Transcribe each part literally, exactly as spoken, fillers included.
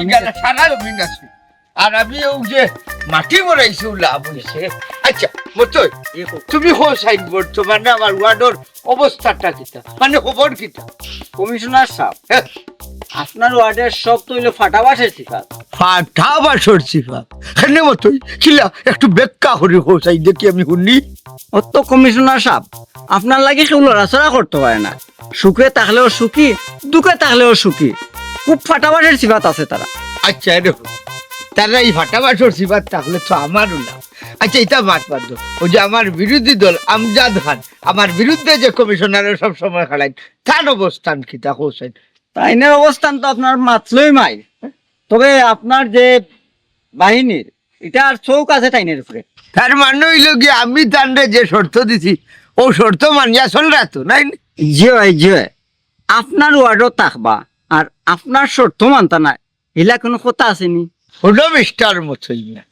ইখানো সারা জমিন আছে। আর আমি অউ যে মাটি বরাইছি, অউ লাভ অইছে। আচ্ছা, মতই, তুমি কও চাইন, বর্তমানে আমার ওয়ার্ডর অবস্থাটা কিতা? মানে, খবর কিতা? কমিশনার সাব, হ্যাঁ। আপনার ওয়ার্ডর সব তো অইলো ফাটাবাসর সিফাত। ফাটাবাসর সিফাত? কেনে মতই? কিলা? একটু ব্যাখ্যা করি কও চাইন, দেখি আমি হুনি। অত কমিশনার সাব, আপনার লাগি কেউ লড়াচড়া করতো পারে না। সুখে থাকলেও সুখী, দুঃখে থাকলেও সুখী। খুব ফাটাবাসর সিফাত আছে তারা। আচ্ছা, এরকম। তারা ই ফাটাবাসর সিফাত থাকলে তো আমারও না। আচ্ছা, ইটা মাত বাদ দেও। অউ যে আমার বিরোধী দল আমজাদ খান, আমার বিরুদ্ধে যে কমিশনারে সব সময় খাড়াইন, তান অবস্থান কিতা কও চাইন? তাইনর অবস্থান তো আপনার মাতলই মাইর। তবে আপনার যে বাহিনীর, ইটার চউখ আছে তাইনর উপরে। তার মানে অইলো গিয়া আমি তানরে যে শর্ত দিছি, অউ শর্ত মানিয়া চলরা তো, নায় নি? জি অয়, জি অয়। আপনার ওয়ার্ডো থাকবা, আর আপনার শর্ত মানতা নায়, ইলা কুনু কথা আছে নি? হুনো মিস্টার মতই মিয়া,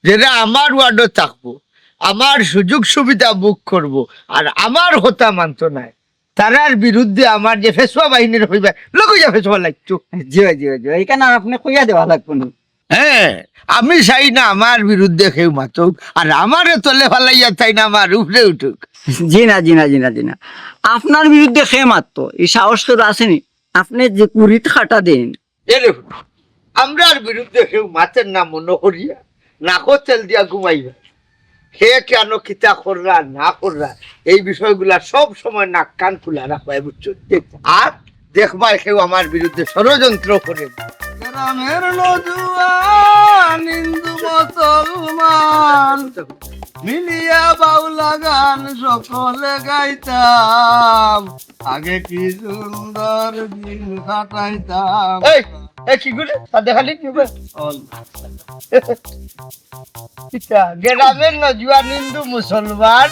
যেরা আমার ওয়ার্ডো থাকবো, আমার সুযোগ সুবিধা ভোগ করবো, আর আমার কথা মানতো নায়, তারার বিরুদ্ধে আমার যে ফেসুয়া বাহিনীরে কইবা, লগে অইয়া ফেসুয়া লাগতো। জি অয়, জি অয়, জি অয়। ইখান আর আপনে কইয়া দেওয়া লাগবো না। হ্যাঁ, আমি চাই না আমার বিরুদ্ধে কেউ মাতউক, আর আমারে তলে ফালাইয়া চাই না আমার উপরে উঠুক। জি না, জি না, জি না, জি না। আপনার বিরুদ্ধে কে মাততো? ই সাহস কেউর আছে নি? আপনে যে কুড়িত কাটা দেইন। এরে হুনো, আমরার বিরুদ্ধে কেউ মাতের না মনো করিয়া, নাকো তেল দিয়া ঘুমাইবা। হে কেন কিতা কররা, না কররা, এই বিষয়গুলা সব সময় নাক কান খুলা রাখবায়, বুঝছো? আর দেখবায় কেউ আমার বিরুদ্ধে ষড়যন্ত্র করে। গ্রামের নজুয়ান হিন্দু মুসলমান মিলিয়া বাউলা গান সকলে গাইতাম, আগে কি সুন্দর দিন কাটাইতাম। এই, এ কি করে? তাতে খালি কি করে? অল। কিতা, গ্রামের নজুয়ান হিন্দু মুসলমান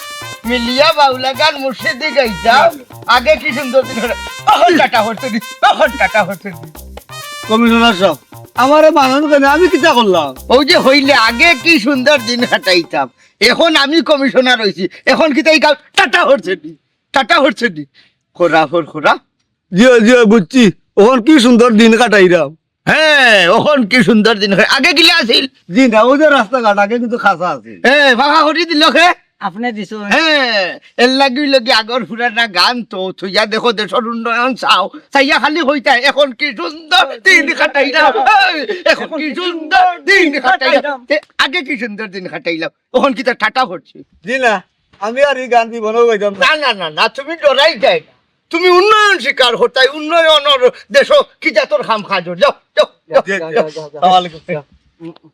মিলিয়া বাউলা গান মুর্শিদি গাইতাম, আগে কি সুন্দর দিন কাটাইতাম। অখন টাটা হরতে দি, অখন টাটা হরতে দি। কমিশনার সাব, আমারে মানইন কেনে? আমি কিতা করলাম? অউ যে কইলে আগে কি সুন্দর দিন কাটাইতাম, অখন আমি কমিশনার অইছি, অখন কিতা ইখান টাটা হরতে দি, টাটা হরতে দি। খোরা, খোর, খোরা। জি অয়, জি অয়, বুঝছি। অখন কি সুন্দর দিন কাটাইরাম। হ্যাঁ, অখন কি সুন্দর দিন কাটাই-, আগে কিলা আছিল? জি না, অউ যে রাস্তাঘাট আগে কিন্তু খাসা আছিল। হ্যাঁ, ফাঁকা করি দিল কে? আপনে দিছইন। হ্যাঁ, এর লাগি অইলো গি আগর পুরানা গান তো, থইয়া দেখো দেশর উন্নয়ন চাও, চাইয়া খালি কইতা, "অখন কি সুন্দর দিন কাটাইলাম, এই, অখন কি সুন্দর দিন কাটাইলাম।" তে আগে কি সুন্দর দিন কাটাইলাম, অখন কিতা টাটা হরতে? জি না, আমি আর ই গান জীবনেও গাইতাম না। না, না, না, না, তুমি ডরাই যায় না। তুমি উন্নয়ন স্বীকার করতায়, উন্নয়নর দেশো কি জাতর কাম কাজ অর? যাও, যাও, যাও। জি, জি, যাও, জি, যাও। জি। আসসালামু আলাইকুম।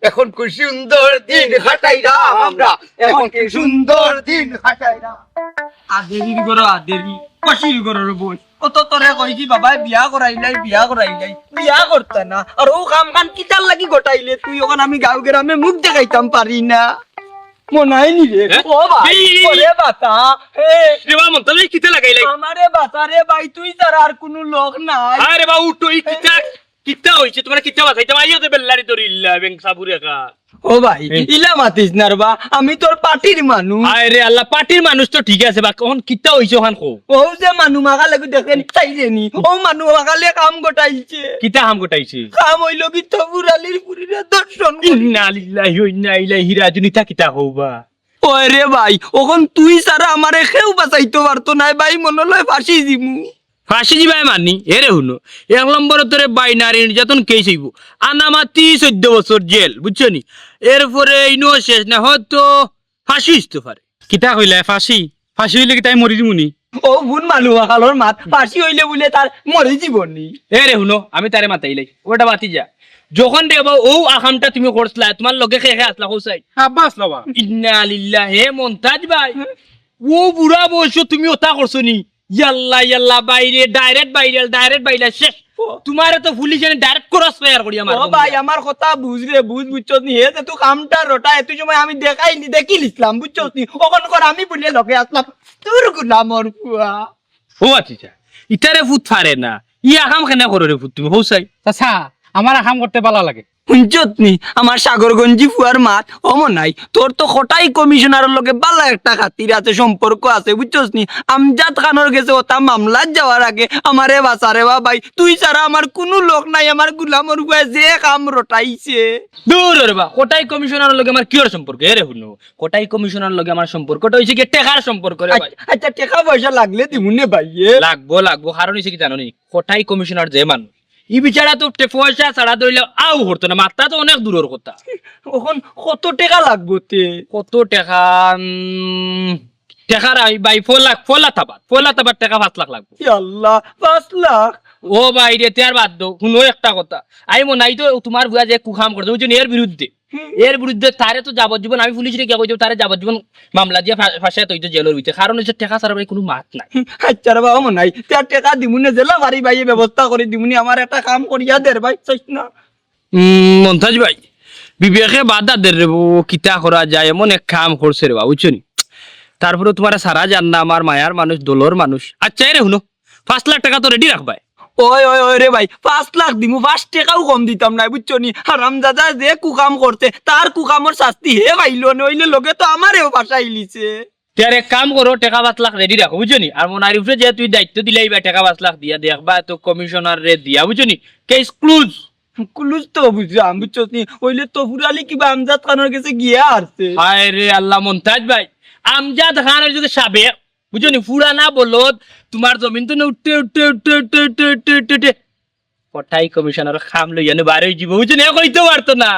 অখন কি সুন্দর দিন কাটাইলাম আমরা, অখন কি সুন্দর দিন কাটাইলাম। আদেরি করো, আদেরি, কষির ঘরর বউ। অত তোরে কইছি বাবায় বিয়া করাইলাই, বিয়া করাইলাই, বিয়া করতা না। আর অউ কাম কান কিতার লাগি ঘটাইলে তুই? অখন আমি গাঁও গ্রামে মুখ দেখাইতাম পারি না। মনাইনি রে। হ্যাঁ? ও ভাই, এই, এই, এই। ওরে বাতা, এ। রে বা, মন তো নেই, কিতা লাগাইলাই? আমারে বাতা রে ভাই, তুই ছাড়া আর কুনু লোক নাই। আরে বা, উঠো, এই কিতা, কিতা অইছে? তুমার কিতা বাতাইতাম? আইও তো বেল্লারি ধরিলা, বেং সাবুরে খা। ও ভাই, এই। ইলা মাতিস না রে বা, আমি তোর পার্টির মানুষ। আরে আল্লাহ, পার্টির মানুষ তো ঠিক আছে, বা অখন কিতা অইছে অখান কও। অউ যে মানু মাগা লাগি দেখেন, চাইলেনি। অউ মানু মাগালে কাম ঘটাইছে। কিতা কাম ঘটাইছে? কাম অইলো কি, তবুর আলীর ফুরিরে ধর্ষণ করি। ইন্না লিল্লাহি ওয়া ইন্না ইলাইহি রাজিউন, ইতা কিতা কও বা? ওরে ভাই, অখন তুই ছাড়া আমারে কেউ বাঁচাইতো পারতো নায় ভাই, মনো লয় ফাঁসি দিমু। ফাঁসি দিবায় মানি? এরে হুনো, এক নম্বরো তোরে বাই নারী নির্যাতন কেস অইবো, আনামাতি চৈদ্দ বছর জেল, বুঝছো নি? এরপরে ইনো শেষ না, হয়তো ফাঁসি অইতো পারে। কিতা কইলায়, ফাঁসি? ফাঁসি অইলে কিতা আমি মরি দিমু নি? অউ হুন মানু অকলর মাত, ফাঁসি অইলে বুলে তার মরি জীবন নি। এরে হুনো, আমি তারে মাতাইলাই, অটা বাদ দিয়া। যখন দেখবা অউ আকামটা তুমি করছলায়, তুমার লগে কে কে আছলা কও চাই? আব্বা আছলা বা। ইন্না লিল্লাহি, হে মন্তাজ ভাই, অউ বুড়া বয়সো তুমি অতা করছো নি? ইয়াল্লা, ইয়াল্লা, বাইরে, direct viral, direct viral, শেষ। ও। তুমারে তো পুলিশে direct cross fire করি আমার ও ভাই, আমার কথা বুঝ রে, বুঝ, বুঝছস নি? হে যে তুই কামটা রটা, এত সময় আমি দেখাইলি, দেখিলিছলাম, বুঝছস নি? অখন কর আমি বুলে লগে আছলাম, তোর গুলামর ফুয়া। ও আচ্ছা, আচ্ছা। ইতারে ফুত পারে না। ই আকাম কেনে করো রে ফুত তুমি, কও চাই? চাচা, আমার আকাম করতে ভালা লাগে। হুনছত নি আমার সাগরগঞ্জি ফুয়ার মাত? ও মনাই, তোর তো কটাই কমিশনারর লগে বালা একটা খাতির আছে, সম্পর্ক আছে, বুঝছস নি? আমজাদ খানর গেছে ওতা মামলাত যাওয়ার আগে আমারে বাঁচা রে বা ভাই, তুই ছাড়া আমার কুনু লোক নাই, আমার গুলামর ফুয়ায় যে কাম রটাইছে। দূর রে বা, কটাই কমিশনারর লগে আমার কিওর সম্পর্ক? এরে হুনো, কটাই কমিশনারর লগে আমার সম্পর্কটা অইছে কি টেকার সম্পর্ক রে ভাই। আচ্ছা, টেকা পয়সা লাগলে দিমুনে ভাই, এ। লাগবো, লাগবো, কারণ অইছে কি জানো নি? কটাই কমিশনার যে মানুষ, ই বিচারা তো পয়সা ছাড়া ধরিলে আউ করতো না, মাত্রা তো অনেক দূরর কথা। অখন কত টেকা লাগবো তে? কত টেকা? উম, টেকার আই ভাই, ফোলা, ফোলা থাবাত, ফোলা থাবাত টেকা পাঁচ লাখ লাগবো। ইয়া আল্লাহ, পাঁচ লাখ? ও ভাই রে, তে আর বাদ দেও, হুনো একটা কথা। আই মনাই তো তুমার ফুয়া যে কুকাম করছে, বুঝছো নি, এর বিরুদ্ধে, এর বিরুদ্ধে তারে তো যাবজ্জীবন, আমি পুলিশরে গিয়া কইতাম, তারে যাবজ্জীবন মামলা দিয়া ফা-, ফাঁসাইয়া থইতো জেলর ভিতরে, কারণ অইছে টেকা ছাড়া ভাই কুনু মাত নাই। আচ্ছা রে বাবা, মনাই, তে আর টেকা দিমুনে, যেলা পারি ভাই, ব্যবস্থা করি দিমুনে, আমার একটা কাম করিয়া দে রে ভাই, চাইস না। উম, মন্তাজ ভাই, বিবেকে বাধা দের রে বো, কিতা করা যায়, এমন এক কাম করছে রে বা, বুঝছো নি? তারপরে তুমারে সারা জান না, আমার মায়ার মানুষ, দলর মানুষ। আচ্ছা, এরে হুনো, পাঁচ লাখ টেকা তো রেডি রাখবায়। ওই, ওই, ওই রে ভাই, পাঁচ লাখ দিমু, পাঁচ টেকাও কম দিতাম নায়, বুঝছো নি? হারামজাদা যে কুকাম করছে, তার কুকামর শাস্তি হে পাইলো নে, অইলে লগে তো আমারেও ফাঁসাইলিছে। তে আর এক কাম করো, টেকা পাঁচ লাখ রেডি রাখো, বুঝছো নি? আর মনাইর উপরে যে তুই দায়িত্ব দিলাই বা টেকা পাঁচ লাখ দিয়া, দেখবা তো কমিশনাররে দিয়া, বুঝছো নি? Case close. ক্লোজ তো বুঝলাম, বুঝছস নি? অইলে তো ফুরালি কিবা আমজাদ খানর গেছে গিয়া হারছে। হায় রে আল্লাহ, মন্তাজ ভাই, আমজাদ খানর যদি সাবেক, বুঝছো নি, ফুরানা বলদ, তুমার জমিন তো না উঠতে, উঠতে, উঠতে, উঠতে, উঠতে, উঠতে, উঠতে, উঠতে, কটাই কমিশনারর কাম লইয়া নে বার অই যিবো, বুঝছো নি? এ কইতে পারতো না।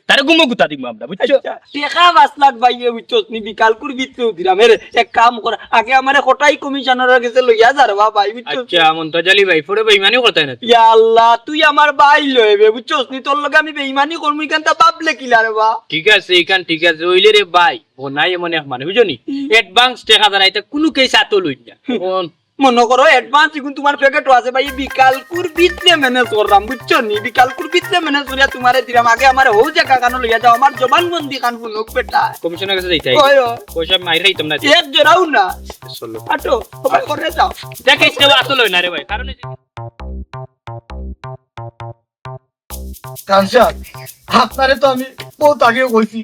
তারে গুমো গুতা দিমু আমরা, বুঝছো? আচ্ছা, টেকা পাঁচ লাখ ভাই, এ বুঝছস নি, বিকালকুর ভিতরেউ দিরাম। এরে, এক কাম কর, আগে আমারে কটাই কমিশনারর গেছে লইয়া যা রে বা ভাই, বুঝছস নি? আচ্ছা, মন্তাজ আলী ভাই, পরে বেইমানি করতায় না। ইয়া আল্লাহ, তুই আমার ভাই লইবে, বুঝছস নি? তোর লগে আমি বেইমানি করমু, ইখানতা ভাবলে কিলা রে বা? ঠিক আছে, ইখান ঠিক আছে, অইলে রে ভাই, ও নাই এমন এক মানুষ, বুঝছো নি? হুম। অ্যাডভান্স টেকা ছাড়া ইতা কুনু কেস আতো লই না। হুম। অখন মনো করো, অ্যাডভান্স ইগুন তুমার পকেটো আছে ভাই, বিকালকুর ভিতরে ম্যানেজ কররাম, বুঝছো নি? বিকালকুর ভিতরে ম্যানেজ করিয়া তুমারে দিরাম, আগে আমারে হউ জাগা খানো লইয়া যাও, আমার জবানবন্দি খান হুনউক বেটা। কমিশনারর গেছে যাইতায়? ওই, ওই। পয়সা মাইর খাইতাম না। এক জোড়াও না। চলো। আটো, ওবা করে যাও। দেখিস কেউ আতো লয় না রে ভাই, কারণ এই যে খান সাব, আপনারে তো আমি বউত আগেউ কইছি,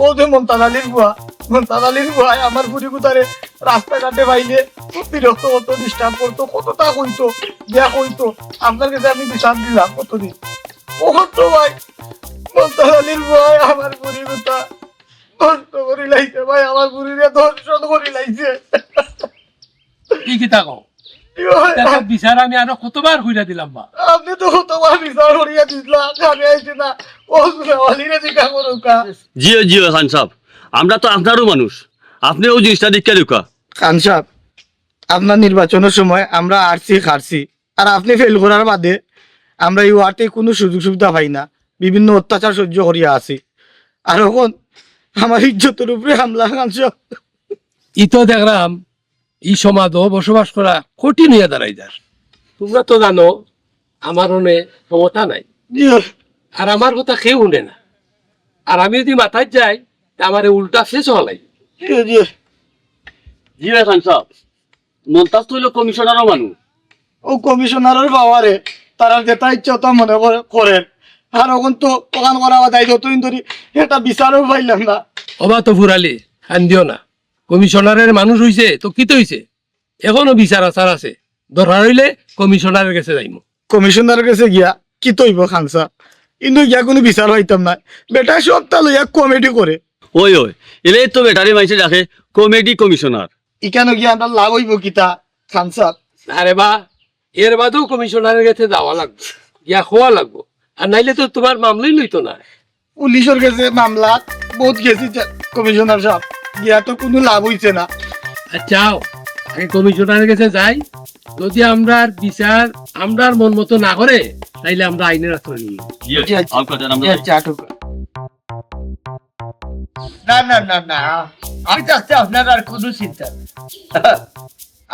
অউ যে মন্তাজ আলীর ফুয়া, মন্তাজ আলীর ফুয়ায় আমার ফুড়ি গুতারে রাস্তাঘাটে পাইলে খুব বিরক্ত করতো, ডিস্টার্ব করতো, কততা কইতো, গিয়া কইতো, আপনার গেছে আমি বিচার দিলাম কতদিন। অখন তো ভাই, মন্তাজ আলীর ফুয়ায় আমার ফুড়ি গুতা নষ্ট করিলাইছে ভাই, আমার ফুড়িরে ধর্ষণ করিলাইছে। ই কিতা কও? ইয়ো, ইতা তো বিচার আমি আরো কতবার কইরা দিলাম বা। আপনে তো কতবার বিচার করিয়া দিছলা, কামে আইছে না। ও সুনাওয়ালিরে জিকা করুকা। জিও, জিও, খান সাব, আমরা তো আপনারউ মানুষ, আপনে অউ জিনিসটা দেখিয়া দেউক্কা। খান সাব, আপনার নির্বাচনর সময় আমরা আরছি, খারছি, আর আপনে ফেইল করার বাদে আমরা ই ওয়ার্ডে কুনু সুযোগ সুবিধা পাই না, বিভিন্ন অত্যাচার সহ্য করিয়া আছি। আর অখন আমার ইজ্জতর উপরে হামলা, খান সাব। ই তো দেখরাম ই সমাজো বসবাস করা কঠিন অইয়া দাঁড়াই যার। তুমরা তো জানো, আমার অনে ক্ষমতা নাই। জি। আর আমার কথা কেউ হুনে না। আর আমি যদি মাথাত যাই, তে আমারে উল্টা শেষ হওয়া লাগে। জি, জি। জি ভাই খান সাব, মন্তাজ তো অইলো কমিশনারর মানুষ। অউ কমিশনারর পাওয়ারে তারা যেতা ইচ্ছা অতা মনে করে, করের। আর অখন তো অখান করা বাদ, যতদিন ধরি একটা বিচারও পাইলাম না। ওবা তো ফুরালি, কান্দিও না। কমিশনারর মানুষ অইছে তো কিতা অইছে? অখনো বিচার আচার আছে, দরকার অইলে কমিশনারর গেছে যাইমু। কমিশনারর গেছে গিয়া কিতা অইবো খান সাব? ইনো গিয়া কুনু বিচার পাইতাম না। বেটায় সবতা লইয়া কমেডি করে। ওই, ওই, এলেই তো বেটারে মাইনষে ডাকে কমেডি কমিশনার। ইখানো গিয়া আমরার লাভ অইবো কিতা খান সাব? আরে বা, এর বাদেও কমিশনারর গেছে যাওয়া লাগবো, গিয়া কওয়া লাগবো, আর নাইলে তো তুমার মামলাই লইতো না। পুলিশর গেছে মামলা বউত গেছি, কমিশনার সাব, গিয়া তো কুনু লাভ অইছে না। আচ্ছা, আও, আগে কমিশনারর গেছে যাই, যদি আমরার বিচার আমরার মন মতো না করে, তাইলে আমরা আইনর আশ্রয় নিমু। জি, জি, জি। আউক্কা, যান, আমরা জি, যাই। আচ্ছা, আটুক। না, না, না, না, আমি থাকতে আপনারার কুনু চিন্তা নাই।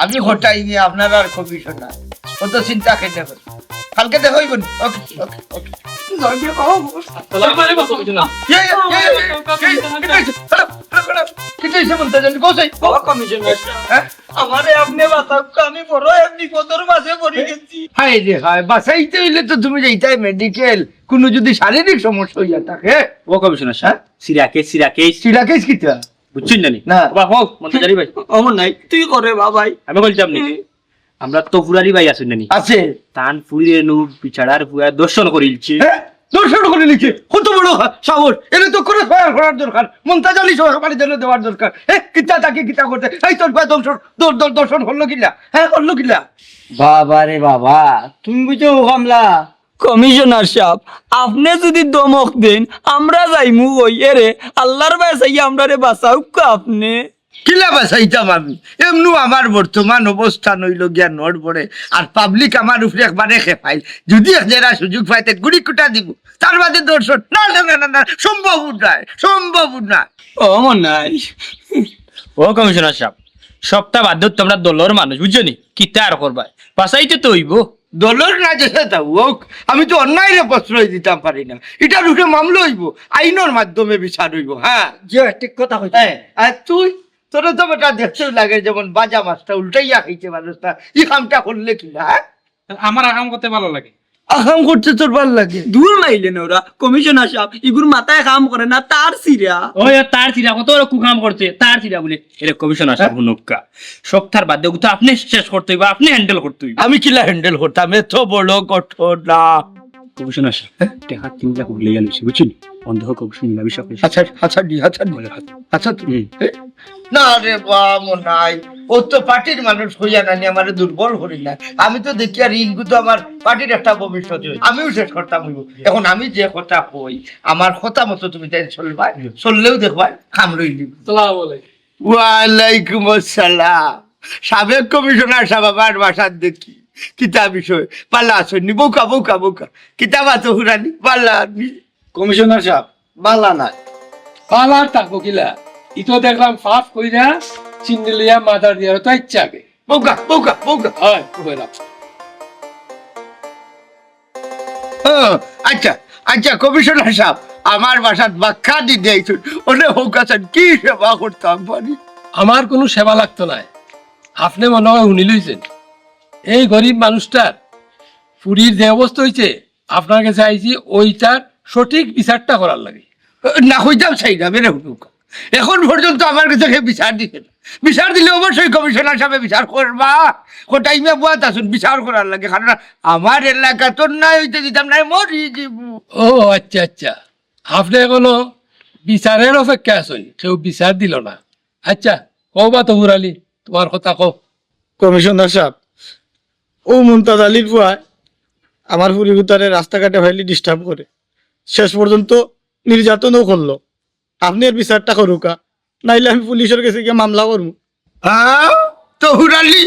আমি হটাই নি আপনারার কমিশনার, অত চিন্তা কেনে করইন? কালকে দেখা অইবো নি? ওকে, ওকে, ওকে। আসসালামু আলাইকুম, কমিশনার। এই, এই, এই, এই, এই, কিতা অইছে? হ্যালো, হ্যালো, হ্যালো, কিতা অইছে মন্তাজ আলী? কও চাই, কও। ও কমিশনার সাব, হ্যাঁ? আমারে আপনে বাঁচাউক্কা, আমি বড় এক বিপদর মাঝে পড়ি গেছি। হায় রে হায়, বাঁচাইতে অইলে তো তুমি যাইতায় মেডিকেল, কুনু যুদি শারীরিক সমস্যা অইয়া থাকে। ও কমিশনার সাব, হ্যাঁ? সিরাকেস, সিরাকেস। সিরাকেস কিতা? বুঝছইন না নি? না। বাবা, হো, মন্তাজ আলী ভাই। অমর নাই, তুই করে বাবাই। আমি কইতাম নি। আমরা তো ফুরারি ভাই আছইন না নি? আছে। তান ফুরিরে নু বিচারার ফুয়া দর্শন করিলছে। হ্যাঁ? দর্শন করিলছে? কত বড় হা-, সাহস! এরে তো cross fire করার দরকার, মন্তাজ আলী সহ বাড়ি জেলে দেওয়ার দরকার। এ, কিতা তাকে কিতা করতে? এই তোর ভাই দর্শন, দর-, দর-, দর্শন করলো কিলা? হ্যাঁ, করলো কিলা? বাবা রে বাবা, তুমি বুঝো ও কামলা? কমিশনার সাব, আপনে যুদি ধমক দেইন, আমরা যাইমু কই? এরে, আল্লার বায় চাইয়া আমরারে বাঁচাউক্কা আপনে। কিলা বাঁচাইতাম আমি? এমনু আমার বর্তমান অবস্থান অইলো গিয়া নড়বড়ে, আর পাবলিক আমার উপরে একবারে খেপাইল। যুদি এক জেরা সুযোগ পাইতে গুড়ি কুটা দিব, তার বাদে দর্শন। না, না, না, না, না, সম্ভব নায়, সম্ভব নায়। ও মনাই। ও কমিশনার সাব, সবটা বাদ দেও, তোমরা দলর মানুষ, বুঝছো নি? কিতা আর করবায়? বাঁচাইতে তো অইবো। দলর না যেতা অউক, আমি তো অন্যায়রে প্রশ্রয় দিতাম পারি না। ইটার উপরে মামলা অইবো, আইনর মাধ্যমে বিচার অইবো। হ্যাঁ। জি, ঠিক কথা কইছো। হ্যাঁ, আর তুই, তোরে তো বেটা দেখতেউ লাগে যেমন বাজা মাছটা উল্টাইয়া খাইতে পারস না। ই কামটা করলে কিলা, হ্যাঁ? আমার আকাম করতে ভালা লাগে। আকাম করতে তোর ভালা লাগে? দূর মাইলে না ওরা, কমিশনার সাব, ইগুর মাথায় কাম করে না, তার ছিরা। ওই তার ছিরা, কত বড় কুকাম করছে, তার ছিরা বলে। এরে কমিশনার সাব, হ্যাঁ? হুনউক্কা। সবতার বাদে ওগুতো আপনে শেষ করতে অইবো, আপনে handle করতে অইবো। আমি কিলা handle করতাম? এত বড় ঘটনা। কমিশনার সাব, টেকা তিন লাখ উঠলে গেল, বুঝছেন? বন্ধ হোক, কমিশন নিলামি সব শেষ। আচ্ছা, আচ্ছা, জি, আচ্ছা, জি। আচ্ছা, তুমি। হুম। এ, না রে বা, মনাই, ও তো পার্টির মানুষ কইয়া নানি আমারে দুর্বল করি না। আমি তো দেখি আর ইগু তো আমার পার্টির একটা ভবিষ্যৎ অইছে। আমিও শেষ করতাম অইবো। এখন আমি যে কথা কই, আমার কথা মতো তুমি তাই চলবায়, চললেও দেখবায়, কাম লইলি। আসসালামু আলাইকুম। ওয়ালাইকুম আসসালাম। সাবেক কমিশনার সাব আমার বাসাত দেখি। কিতা বিষয়? ভালা আছইন নি? বউক্কা, বউক্কা, বউক্কা। কিতা বা তো হুরানি? ভালা নি? কমিশনার সাব, ভালা নায়। ভালা আর থাকবো কিলা? ই তো দেখলাম ফাফ কইরা চিন্নি লইয়া মাদার দিয়ার তো ইচ্ছা আগে। বউক্কা, বউক্কা, বউক্কা। হয়, কইলাম। ও, আচ্ছা, আচ্ছা, কমিশনার সাব, আমার বাসাত বাক্কা দিতে আইছইন। অনে কউক্কা চাইন, কি সেবা করতাম পারি? আমার কুনু সেবা লাগতো নায়। আপনে মনে হয় হুনিলিছেন। এই গরিব মানুষটার ফুরির যে অবস্থা অইছে, আপনার গেছে আইছি ওইটার সঠিক বিচারটা করার লাগি। না, কইতাম চাই না, বেরে হুনুক। এখন পর্যন্ত আমার গেছে কেউ বিচার দিছে না। বিচার দিলে অবশ্যই কমিশনার সাবে বিচার করবা। কটাইমে বুয়াত আছইন বিচার করার লাগি, কারণ আমার এলাকাত অন্যায় অইতে দিতাম নায়, মরি যিমু। ও আচ্ছা, আচ্ছা, আপনে এখনো বিচারের অপেক্ষা আছইন, কেউ বিচার দিল না। আচ্ছা, কও বা তহুর আলী, তুমার কথা কও। কমিশনার সাব, ও মুমতাজ আলীর ফুয়ায় আমার ফুরিগুতারে রাস্তাঘাটে ফাইলি disturb করে, শেষ পর্যন্ত নির্যাতনও করলো। আপনে এর বিচারটা করুক্কা, নাইলে আমি পুলিশর গেছে গিয়া মামলা করমু। হ্যাঁ, তহুর আলী,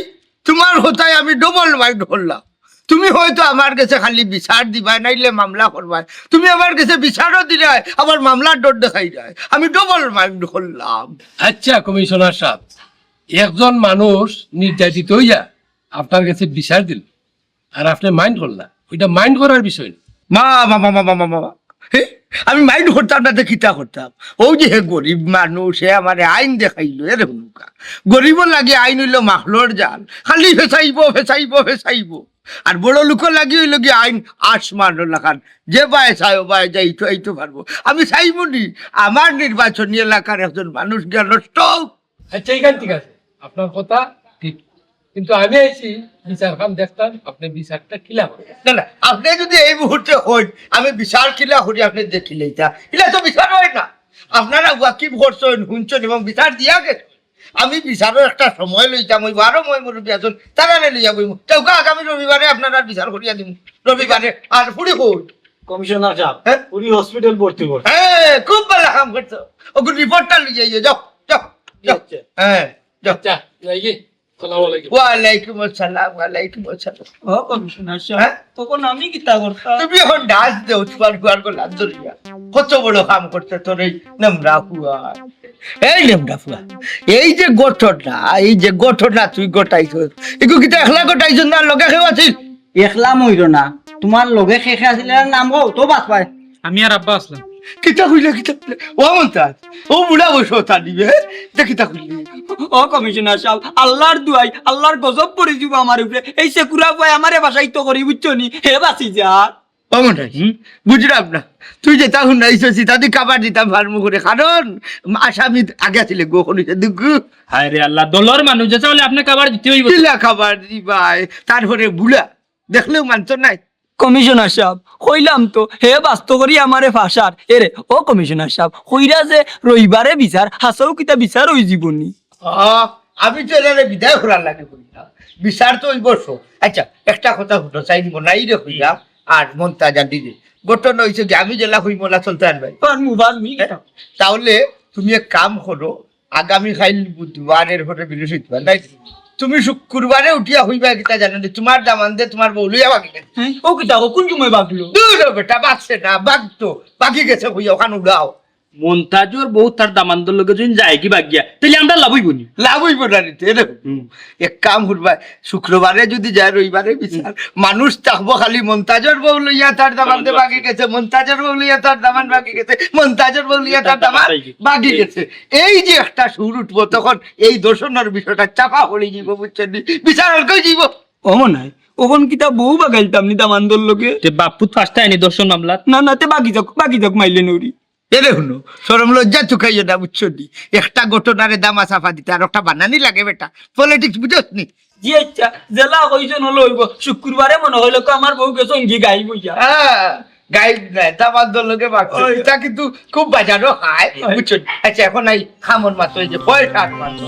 তুমার কথায় আমি double mind করলাম। তুমি হয়তো আমার গেছে খালি বিচার দিবায়, নাইলে মামলা করবায়। তুমি আমার গেছে বিচারও দিরায়, আবার মামলার ডর দেখাইরায়। আমি double mind করলাম। আচ্ছা, কমিশনার সাব, একজন মানুষ নির্যাতিত অইয়া আপনার গেছে বিচার দিল, আর আপনে mind করলা, ওইটা mind করার বিষয় না। মা, মা, মা, মা, মা, মা, মা। হে, আমি mind করতাম না, তে কিতা করতাম? ও যে হে গরিব মানুষ, হে আমারে আইন দেখাইলো, এরে হুনুক্কা। গরিবর লাগি আইন অইলো মাখলর জাল, খালি ফেসাইবো, ফেসাইবো, ফেসাইবো। আর বড় লোকর লাগি অইলো গি আইন আসমানর লাখান, যে বায় চায় ও বায় যাইতো আইতো পারবো। আমি চাইমু নি আমার নির্বাচনী এলাকার একজন মানুষ গিয়া নষ্ট অউক। আচ্ছা, ইখান ঠিক আছে, আপনার কথা ঠিক, কিন্তু আমি আইছি বিচারখান দেখতাম, আপনে বিচারটা কিলা করেন। না, না, আপনে যুদি এই মুহূর্তে কইন আমি বিচার কিলা করি, আপনে দেখিলাইতা, ইলা তো বিচার অয় না। আপনারা ওয়াকিফ করছইন, হুনছইন এবং বিচার দিয়া গেছইন। আমি বিচারর একটা সময় লইতাম, ওই বারো ময় মুরব্বী আছইন, তারারে লইয়া বইমু। তেউক্কা আগামী রবিবারে আপনারার বিচার করিয়া দিমু, রবিবারে। আর ফুরি কই? কমিশনার সাব, হ্যাঁ? উনি হসপিটাল ভর্তি করছে। হ্যাঁ, খুব ভালা কাম করছো। ওগু রিপোর্টটা লইয়া আইও, যাও, যাও, যাও। আচ্ছা। হ্যাঁ, যাও। আচ্ছা, যাই কি? আসসালামু আলাইকুম। ওয়ালাইকুম আসসালাম, ওয়ালাইকুম আসসালাম। ও কমিশনার সাব, হ্যাঁ? তখন আমি কিতা করতাম? তুমি এখন ডাস দেও, তুমার ফুয়ার গলাত ধরিয়া। কত বড় কাম করছে তোর এই নেমরা ফুয়া। এই নেমরা ফুয়া, এই যে ঘটনা, এই যে ঘটনা তুই ঘটাইছস, ইগু কিতা একলা ঘটাইছস না লগে কেউ আছিল? একলা মইর না, তোমার লগে কে কে আছিল, এর নাম কও তো, বাদ পায়। আমি আর আব্বা আছলাম। কিতা কইলে, কিতা কইলে? ও মন্তাজ, ও বুড়া বয়সে ওটা দিবে, হে? ইটা কিতা কইলে? ও কমিশনার সাব, আল্লার দুয়াই, আল্লার গজব পড়ি যিবো আমার উপরে। এই সেকুরা পুয়ায় আমারে বাসাইতো করি, বুঝছো নি? হে বাঁচি যা। ও মন্তাজ, হুম? বুঝলাম না। তুই যেটা হুনাইছস, ইটা দি কাবার দিতাম পারমু করে, কারণ আসামি আগে আছিলে গো, কোন হইছে দুগু। হায় রে আল্লাহ, দলর মানুষ যে তাহলে আপনি কাবার দিতে হইব। কিলা কাবার দিবায়? তারপরে বুড়া, দেখলেও মানতো নায়। কমিশনার সাব, কইলাম তো, হে বাস্ত করি আমারে ফাঁসার। এরে, ও কমিশনার সাব, কইরা যে রবিবারে বিচার, হাছাউ কিতা বিচার অই যিবো নি? আ, আমি তো এরারে বিদায় করার লাগি কইলাম। বিচার তো অইবো সব। আচ্ছা, একটা কথা হুনো, চাই দিব নাই রে কইলাম, আর মন্তাজ আর দিদি। ঘটনা হইছে কি, আমি যেলা কইমু ওলা চলতে আনবায়। পারমু, পারমু, ই কথা। তাহলে তুমি এক কাম করো, আগামী কাইল বুধবার, এরপরে বৃহস্পতিবার, নাই? তুমি শুক্রবারে উঠিয়া কইবায় কিতা জানো নি? তোমার দামান্দে তোমার বউ লইয়া বাগি গেছে। হ্যাঁ? ও কিতা, ও কোন সময় বাগলো? দূর হ বেটা, বাগছে না, বাগতো, বাগি গেছে কইয়া ওখান উড়াও। মন্তাজর বউ তার দামান্দর লগে যদি যায়গি বাগিয়া, তাইলে আমরার লাভ অইবো নি? লাভ অইবো না নি তে, এরকম। হুম। এক কাম করবায়, শুক্রবারে যদি যায়, রবিবারে বিচার, মানুষ থাকবো খালি মন্তাজর বউ লইয়া তার দামান্দে বাগি গেছে, মন্তাজর বউ লইয়া তার দামান্দ বাগি গেছে, মন্তাজর বউ লইয়া তার দামান্দ বাগি গেছে। এই যে একটা সুর উঠবো, তখন এই ধর্ষণর বিষয়টা চাপা পড়ি যিবো, বুঝছো নি? বিচার আর কই যিবো? ও মনাই, অখন কিতা বউ বাগাইলতাম নি দামান্দর লগে? তে বাপ-পুত ফাঁসতায় নি ধর্ষণ মামলাত? না, না, তে বাগি যাউক, বাগি যাউক, মাইলে নউরি। এরে হুনো, শরম লজ্জা চুকাইও না, বুঝছো নি? একটা ঘটনারে দামা চাপা দিতে আর একটা বানানি লাগে বেটা। Politics বুঝছ নি? জি আচ্ছা, যেলা কইছইন অলা অইবো। শুক্রবারে মনে অইলো কো আমার বউ গেছে অঙ্গি গাইব অইয়া। হ্যাঁ, গাইব নায়, দামান্দর লগে বাগছে। ওই। ইটা কিন্তু খুব বাজারো খায়, ওই। বুঝছো নি? আচ্ছা, এখন এই খামর মাত্র এই যে পয়সা আর মাত্র।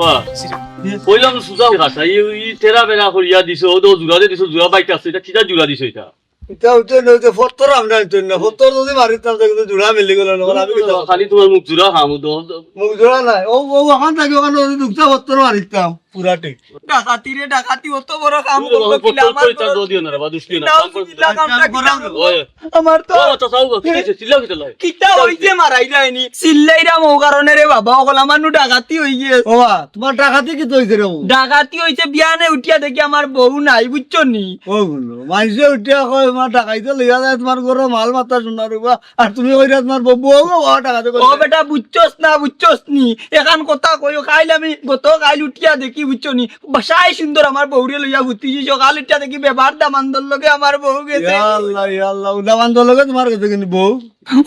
বাবা, কইলাম তো সুজা কথা, ই, ই তেরা বেরা করিয়া দিছো, ও তো জুড়া দে দিছো, জুড়া বাইট আছে, ইটা কিতা জুড়া দিছো ইটা? ইটা অইতো না, অইতো ফত্তর আমরা আনতো না, ফত্তর যদি মারিতাম, তে কিন্তু জুড়া মিলি গেল না, আমি কিতা খালি তোমার মুখ জুড়া খামু তো। মুখ জুড়া নাই, ও, ও, ওখান থাকি ওখানে যদি দুকটা ফত্তর মারিতাম। পুরা ঠিক। ডাকাতি রে ডাকাতি, অত বড় কাম করলো কিলা আমার বড়? দিও না রে বা, দুষ দিও না। নাউজুবিল্লাহ, কামটা কিলা করলো? ওই। আমার তো ও, তো চাও গো, কিতা অইছে? চিল্লাও কিতা লাই? কিতা অইছে মারাইলায়নি? চিল্লাইরাম অউ কারণে রে বাবা, অকল আমার নু ডাকাতি অইগেছে। ও বা, তোমার ডাকাতি কিতা অইছে রে বাবা? ডাকাতি অইছে, বিয়ানে উঠিয়া দেখি আমার বউ নাই, বুঝছো নি? ও বলো, মাইনষে উঠিয়া কয়, তোমার ডাকাইতে লইয়া যায়, তোমার ঘরো মাল মাত্তা সোনা রুবা, আর তুমি কইরা তোমার বউ, বউ, বউ, টাকা দে ও কইরা। বেটা, বুঝছস না, বুঝছস নি? এখান কথা কইও, কাইল আমি গত কাইল উঠিয়া দেখি, বুঝছো নি? বাসায় সুন্দর আমার বউরে লইয়া ঘুরতেছি, সকাল উঠিয়া দেখি বেবার দামান্দর লগে আমার বউ গেছে। ইয়া আল্লাহ, ইয়া আল্লাহ, ও দামান্দর লগে তোমার গেছে কিন্তু বউ?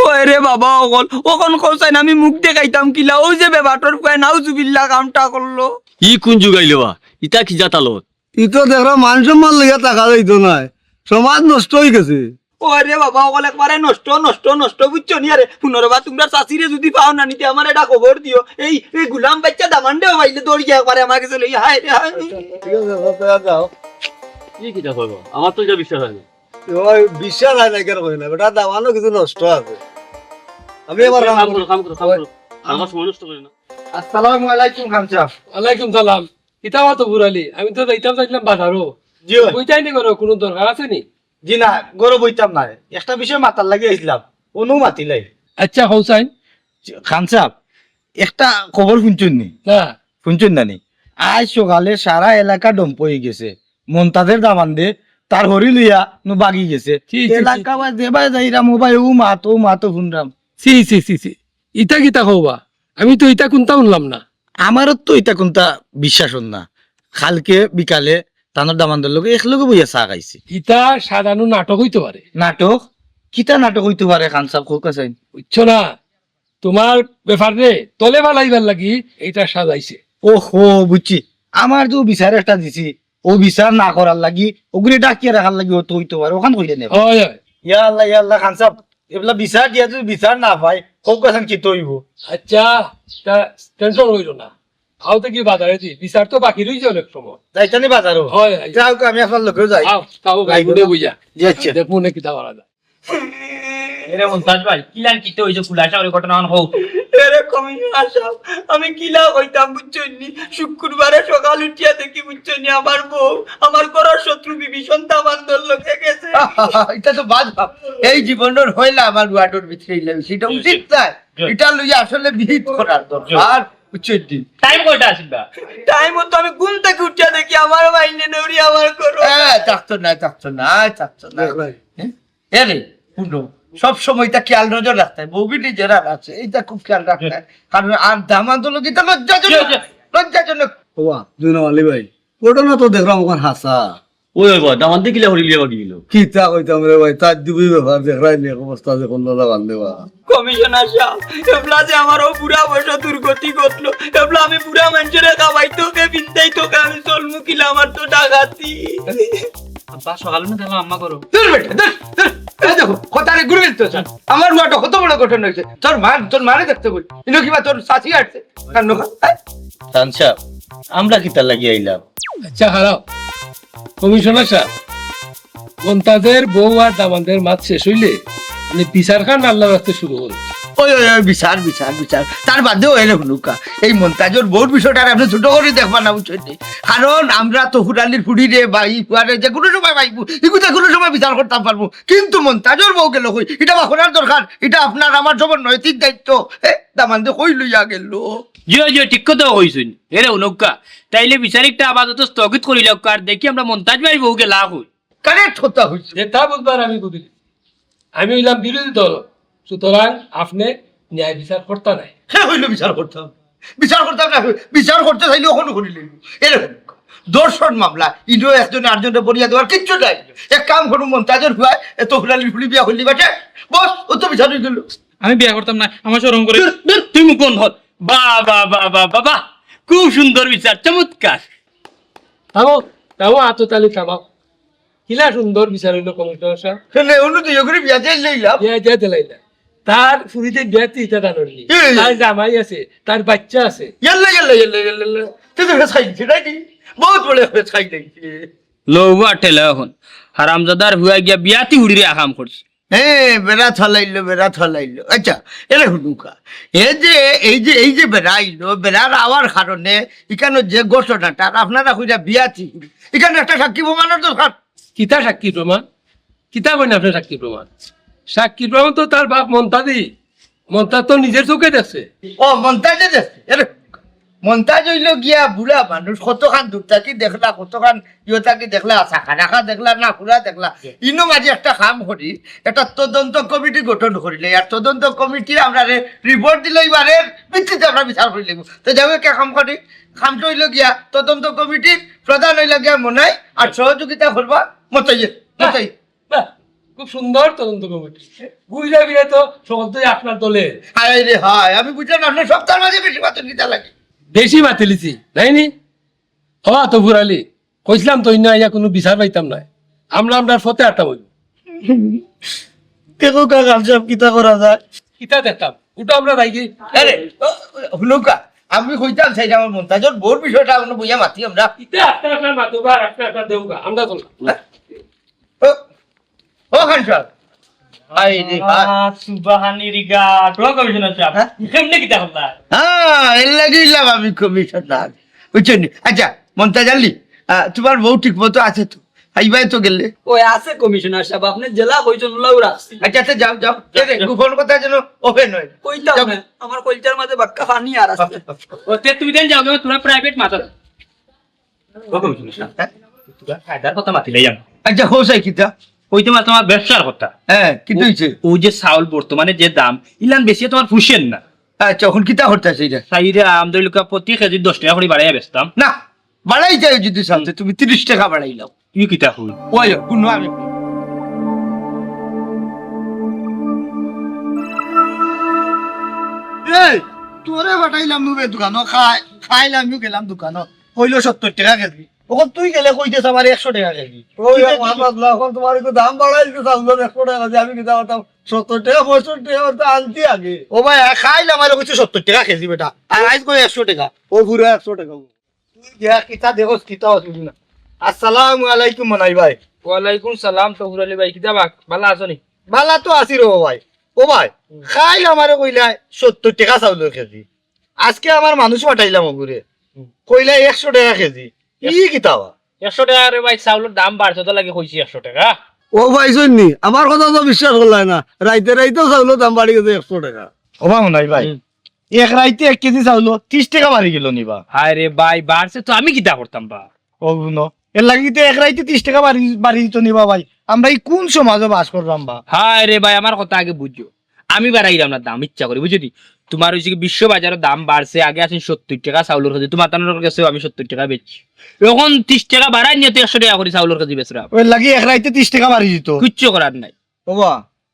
ওই রে বাবা, অকল, অখন কও চাইন আমি মুখ দেখাইতাম কিলা? অউ যে বেবাটর পুয়ায় নাউজুবিল্লাহ কামটা করলো। ই কোন যুগ আইলো বা? ইতা কি জাতালত? ই তো দেখরা মান সম্মান লইয়া থাকা যাইতো নায়, সমাজ নষ্ট অই গেছে। ওরে বাবা, অকল একবারে নষ্ট, নষ্ট, নষ্ট, বুঝছো নি? আরে, হুনো রে বা, তুমরার চাচিরে যুদি পাও না নি তে আমারে এটা খবর দিও। এই, এই গুলাম বাইচ্চা দামান্দেও পাইলে দৌড়ি গিয়া একবারে আমার গেছে লইয়া, হায় রে, হায়। ঠিক আছে, যাও, যাও, যাও। কি কিতা কইবো? আমার তো ইটা বিশ্বাস অয় না। ওই বিশ্বাস অয় না, কেনে কই না? বেটা, দামান্দও কিছু নষ্ট আছে। আমি আবার কাম করো, কাম করো, কাম করো। আমার সময় নষ্ট করিও না। আসসালামু আলাইকুম, খান সাব। ওয়ালাইকুম সালাম। কিতা বা তবুর আলী, আমি তো যাইতাম চাইছিলাম বাজারো। জি অয়। কইতায় নি করো, কুনু দরকার আছে নি? জি না, ঘরো বইতাম না। একটা বিষয় মাতার লাগি আইছিলাম, অনু মাতিলাই। আচ্ছা, কও চাইন। জি, খান সাব, একটা খবর হুনছইন নি? না। হুনছইন না নি? আইজ সকালে সারা এলাকা ডম্প অই গেছে। মন্তাজর দামান্দে তার হরি লইয়া নু বাগি গেছে। ছি, ছি, ছি, এলাকা ছি। বায় যে বায় যাইরাম, ও বায় ও মাত, ও মাত, ও হুনরাম। ছি, ছি, ছি, ছি। ইতা কিতা কও বা? আমি তো ইতা কুনতা হুনলাম না। আমারও তো ইতা কুনতা বিশ্বাস অর না। কালকে বিকালে তানর দামান্দর লগে একলগে বইয়া চা খাইছি। ইতা সাজানো নাটক অইতো পারে। নাটক? কিতা নাটক অইতো পারে, খান সাব, কউক্কা চাইন? বুঝছো না? তুমার বেপাররে তলে ফালাইবার লাগি ইটা সাজাইছে। ওহো, বুঝছি। আমার যে বিচার একটা দিছি, অউ বিচার না করার লাগি, অগুরে ডাকিয়া রাখার লাগি অইতো পারে, অখান কইলে নে। অয়, অয়। ইয়া আল্লাহ, ইয়া আল্লাহ, খান সাব, এবলা বিচার দিয়া যুদি বিচার না পাই, কউক্কা চাইন কিতা অইবো? আচ্ছা, তা tension করিও না। আও তো কি বাজারে দি, বিচার তো বাকি রইছে অনেক সময়। যাইতা নি বাজারো? অয়, অয়। যাউক, আমি আপনার লগে যাই। আও, যাও, যাই গাড়ি না। বইয়া। জি, আচ্ছা। দেখমু নে কিতা করা যায়। এরে মন্তাজ ভাই, কিলান কিতা অইছে, খুলাসা করি ঘটনা অখান কও। এরে কমিশনার সাব, আমি কিলা কইতাম বুঝছইন নি? শুক্রবারে সকাল উঠিয়া দেখি বুঝছইন নি, আমার বউ আমার ঘরর শত্রু বিভীষণ দামান্দর লগে গেছে। ইটা তো বাদ ভাব। এই জীবনর হইলা আমার ওয়ার্ডর ভিতরে ইলা, সেটা উচিত নায়। ইটা লইয়া আসলে বিহিত করার দরকার। বুঝছইন নি? টাইম কয়টা আছিল বা? টাইম তো আমি ঘুম থাকি উঠিয়া দেখি আমার মাইনে নড়ি আমার ঘরো। হ্যাঁ, থাকতো না, থাকতো না, থাকতো না। হ্যাঁ? এরে, হুনো, সব সময় ইটা খেয়াল নজর রাখতে হয়। বউগি নিজের আর আছে, ইটা খুব খেয়াল রাখতে হয়। কারণ আর দামান্দর লগে ইটা লজ্জাজনক, জি, জি। লজ্জাজনক। ওবা, জুনাব আলী ভাই, ঘটনা তো দেখলাম ওখান হাছা। ওই, ওই বা, দামান্দে কিলা করিলিয়া বাগি গেল? কিতা কইতাম রে ভাই, তার দিবি ব্যাপার দেখরায় নি, এক অবস্থা দেখুন দাদা বান্ধে বা। কমিশনার সাব, এবলা যে আমার ও বুড়া বয়সে দুর্গতি ঘটলো, এবলা আমি বুড়া মানুষরে খাওয়াইতো কে, পিন্দাইতো কে, আমি চলমু কিলা, আমার তো ডাকাতি। আব্বা, সকালে না দেখলাম আম্মা করো। দূর বেটা, দূর, দূর। এই দেখো, কথারে ঘুরে দিতে হচ্ছে। আমার ওয়ার্ডে কত বড় ঘটনা হয়েছে। তোর মা, তোর মারে দেখতে বল। ইনো কিবা তোর চাচি আসছে? কান্ড খা-, হ্যাঁ? খান সাব, আমরা কিতা লাগি আইলাম? আচ্ছা, হারাও। কমিশনার সাব, মন্তাজর বউ আর দামান্দর মাত শেষ হইলে, মানে, বিচার খান আল্লাহ রাখতে শুরু করো। ওই, ওই, ওই, বিচার, বিচার, বিচার। তার বাদেও এরে হুনুকা। এই মন্তাজর বউর বিষয়টা আর আপনি ছোট করি দেখবা না, বুঝছইন নি? কারণ আমরা তো হুরালির ফুড়ি রে বা ই ফুয়ারে যে কোনো সময় পাইবো, ইগুতা কোনো সময় বিচার করতাম পারবো। কিন্তু মন্তাজর বউ গেল কই? ইটা বা করার দরকার। ইটা আপনার আমার সবার নৈতিক দায়িত্ব। এ, দামান্দে কই লইয়া গেল? জি, জি, ঠিক কথা কইছইন। এরে হুনুকা, তাইলে বিচারিকটা আপাতত স্থগিত করিলাউক্কা, আর দেখি আমরা মন্তাজ ভাইর বউ গেলা কই। কারেক্ট কথা কইছো। যেটা বুঝবার আমি বুঝিলিছি। আমি অইলাম বিরোধী দল, সুতরাং আপনে ন্যায় বিচার করতা নায়। হে অইলো বিচার করতাম, বিচার করতাম না, বিচার করতে চাইলে অখনউ করিলে। এরে হুনুকা, ধর্ষণ মামলা, ইনো একজনে আরজনরে বরিয়া দেওয়ার কিচ্ছু নাই। এক কাম করুম, মন্তাজর ফুয়ায় এত হুরালির ফুড়ি বিয়া করলি বেটে, বস, অউ তো বিচার অই গেল। আমি বিয়া করতাম না, আমার শরম করে। দূর, দূর, তুই মুখ বন্ধ কর। বাহ, বাহ, বাহ, বাহ, বাহ, বাহ। খুব সুন্দর বিচার, চমৎকার। থামাও, থামাও, আততালি থামাও। কিলা সুন্দর বিচার অইলো কমিশনার সাব। কেনে, অন্য তো ইয়ে করে বিয়া দিয়া দিলাইলাম। বিয়া দিয়া দিলাইলা। তার ফুড়িতে বিয়াতে ইটা জানোর নি। এই। তার জামাই আছে, তার বাচ্চা আছে। ইয়াল্লা, ইয়াল্লা, ইয়াল্লা, ইয়াল্লা, ইয়াল্লা। তুই তো ফেস খাইলি, সেটাই কি? বহুত বড় ফেস খাইলি। লউবা ঠেলা অখন। হারামজাদার ফুয়া গিয়া বিয়াতি ফুড়িরে আকাম করছে। হে, বেড়া থলাইলো, বেড়া থলাইলো। আচ্ছা, এরে হুনুকা। এ যে, এই যে, এই যে বেড়া আইলো, বেড়ার আওয়ার কারণে ইখানো যে ঘটনাটা, আর আপনারা কইরা বিয়াতি ফুড়ি। ইখানো একটা সাক্ষী প্রমাণর দরকার। কিতা সাক্ষী প্রমাণ? কিতা কইন আপনে সাক্ষী প্রমাণ? সাক্ষী প্রমাণ তো তার বাপ মন্তাজি। মন্তাজ তো নিজের চোখে দেখছে। ও, মন্তাজে দেখছে। এরে, মন্তাজ অইলো গিয়া বুড়া মানুষ, কতখান দূর থাকি দেখলা, কতখান ইয়ে থাকি দেখলা, চাকা রাখা দেখলা, না পুরা দেখলা। ইনো মাঝে একটা কাম করি, একটা তদন্ত কমিটি গঠন করিলে, আর তদন্ত কমিটি আমরারে রিপোর্ট দিলে, এবারে ভিত্তিতে আমরা বিচার করি লইব। তো যাই হোক, এক কাম করি, কামটা অইলো গিয়া তদন্ত কমিটির প্রধান অইলো গিয়া মনাই, আর সহযোগিতা করবা মতাইয়ে, মতাই। বাহ, খুব সুন্দর তদন্ত কমিটি। বুঝা গেল তো সহজেই আপনার দলে। হায় রে হায়, আমি বুঝলাম না, আপনার সপ্তাহের মাঝে বেশি মাতুন কিতা লাগে। বেশি মাতিলিছি, নায় নি? ও তো ফুরালি, কইছিলাম তো ইনো আইয়া কোনো বিচার পাইতাম নায়। আমরা, আমরা ফতে আটটা বই। দেখো কাকা সাব, কিতা করা যায়? কিতা দেখতাম? উঠো আমরা যাই গি। আরে, ও, ও, হুনুকা, আমি কইতাম চাই যে আমার মন্তাজর বউর বিষয়টা আমরা বইয়া মাতি আমরা। ইতা আপনার, আপনার মাতুবা, আপনার, আপনার দেউগা, আমরা তো না। ও, ও খান সাব। হায় রে হায়। আহ, সুবহানি রিগা, ও কমিশনার সাব। হ্যাঁ? এমনি কিতা করলা? হ্যাঁ, এর লাগি ইলাম আমি কমিশনার। বুঝছইন নি? আচ্ছা, মন্তাজ আলী, আহ, তোমার বউ ঠিক মতো আছে তো? আইবায় তো গেলে। ওই আছে কমিশনার সাব, আপনে যেলা কইছইন ওলাউ রাখছি। আচ্ছা, আচ্ছা, যাও, যাও। এ রে, গোপন কথা যেন ওপেন হয়। কইতাম যাও। না, আমার কলজার মাঝে বাক্কা পানি আর আছে। ও, তে তুমি দেন যাও, তোমার প্রাইভেট মাথা। ও কমিশনার সাব, হ্যাঁ? তোরা কায়দার কথা মাতিলাই আমি। আচ্ছা, হোসাই কিতা? ওই তোমার, তোমার ব্যবসার কথা। হ্যাঁ, কিতা অইছে? ওই যে চাউল বর্তমানে যে দাম, ইলান বেশি তোমার ফুসের না। আচ্ছা, অখন কিতা করতে আছে এটা? চাইরা আমদানি লোকা প্রতি কেজি দশ টেকা করি বাড়াইয়া বেচতাম। না, বাড়াই যায় যদি চাও, তে তুমি তিরিশ টেকা বাড়াই লাও। ই কিতা কই? ওই, কোনো আমি। এই, তোরে পাঠাইলাম নুবে দোকানো, খাই, খাইলাম নু গেলাম দোকানো। কইলো সত্তর টেকা কেজি। অখন তুই গেলে কইতে আমার একশো টেকা কেজি। ওই, ঠিক আছে। মোহাম্মদ, না, অখন তোমার একটু দাম বাড়াই দিতে চাও, ধর একশো টেকা কেজি, আমি কিতা করতাম? সত্তর টেকা, পঁয়ষট্টি টেকা তো আনতি আগে। ও ভাই, আর খাইলাম, আর কইছে সত্তর টেকা কেজি বেটা। আর আইজ কই একশো টেকা। ও পুরা একশো টেকা। তুই দেখ, কিতা দেখোস, কিতা অসুবিধা না। আসসালামু আলাইকুম মনাই ভাই। ওয়ালাইকুম সালাম তফুর আলী ভাই, কিতা বা-, বালা আছো নি? বালা তো আছি রে ভাই। ও ভাই, হুম। কাইল আমারে কইলায় সত্তইর টেকা চাউলর কেজি, আইজকে আমার মানুষ পাঠাইলাম অগুরে, হুম। কইলায় একশো টেকা কেজি। ই কিতা বা? একশো টেকা রে ভাই, চাউলর দাম বাড়ছে তো লাগি কইছি একশো টেকা। ও ভাই, হুনছইন নি, আমার কথা তো বিশ্বাস করলায় না, রাইতে রাইতেউ চাউলর দাম বাড়ি গেছে একশো টেকা। ও ভাই, হুনাই ভাই, হুম। এক রাইতে এক কেজি চাউল তিরিশ টেকা বাড়ি গেল নি বা? হায় রে ভাই, বাড়ছে তো আমি কিতা করতাম বা? ও হুনো, এর লাগি তো এক রাইতে তিরিশ টেকা বাড়ি, বাড়ি দিত নি বা ভাই? আমরা ই কুন সমাজো বাস কররাম বা? হায় রে ভাই, আমার কথা আগে বুঝো। আমি বাড়াইরাম না দাম ইচ্ছা করি, বুঝছো নি? তুমার অইছে কি, বিশ্ব বাজারো দাম বাড়ছে, আগে আছিল সত্তইর টেকা চাউলর কেজি, তুমার তানর গেছেউ আমি সত্তইর টেকা বেচছি। অখন তিরিশ টেকা বাড়াইন নি তো একশো টেকা করি চাউলর কেজি বেচরাম। এর লাগি এক রাইতে তিরিশ টেকা বাড়ি দিত। কিচ্ছু করার নাই। ও বা,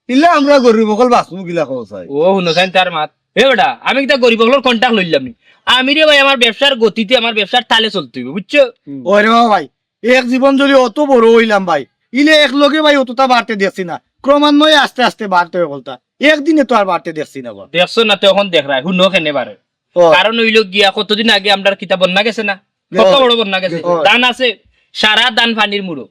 ইলা আমরা গরিব অকল বাঁচমু কিলা কও চাই? ও হুনো চাইন তার মাত। এ বেটা, আমি কিতা গরিব অকলর contact লইলাম নি? আমি রে ভাই আমার ব্যবসার গতিতে, আমার ব্যবসার তালে চলতে অইবো, বুঝছো? হুম। ওরে বাবা ভাই, এক জীবন যদি অত বড় অইলাম ভাই, ইলে এক লগে ভাই অততা বাড়তে দেখছি না, ক্রমান্বয়ে আস্তে আস্তে বাড়তে অয় অকলতা, একদিনে তো আর বাড়তে দেখছি না বা। দেখছো না তো, অখন দেখরায়, হুনো কেনে বাড়ে। ও। কারণ অইলো গিয়া, কতদিন আগে আমরার কিতা বন্যা গেছে না? ও। কত বড় বন্যা গেছে? ও। ধান আছে, সারা ধান পানির মুড়ো।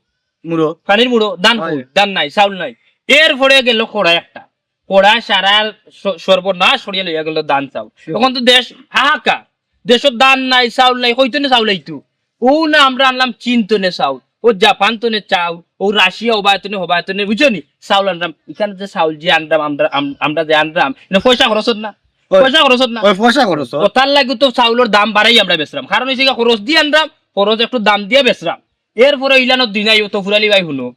মুড়ো। পানির মুড়ো, ধান হয়। কই? ধান নাই, চাউল নাই। এরপরে গেল খরা একটা, খরা সারা স-, সর্বনাশ করিয়া লইয়া গেল ধান চাউল। হুম। অখন তো দেশ হাহাকার, দেশো ধান নাই, চাউল নাই, কই তনে চাউল আইতো? অউ না আমরা আনলাম চীন তনে চাউল, অউ জাপান তনে চাউল, অউ রাশিয়া, অবায় তনে, হবায় তনে, বুঝছো নি? চাউল আনরাম, ইখান যে চাউল যে আনরাম, আমরা, আম-, আমরা যে আনরাম, ইনো পয়সা খরচ অর না? অয়। পয়সা খরচ অর না? অয়, পয়সা খরচ অর। অতার লাগি তো চাউলর দাম বাড়াই আমরা বেচরাম, কারণ অইছে গিয়া খরচ দি আনরাম, খরচ একটু দাম দিয়া বেচরাম। এরপরে ইলানোর দিন আইও তো ফুরালি ভাই হুনো।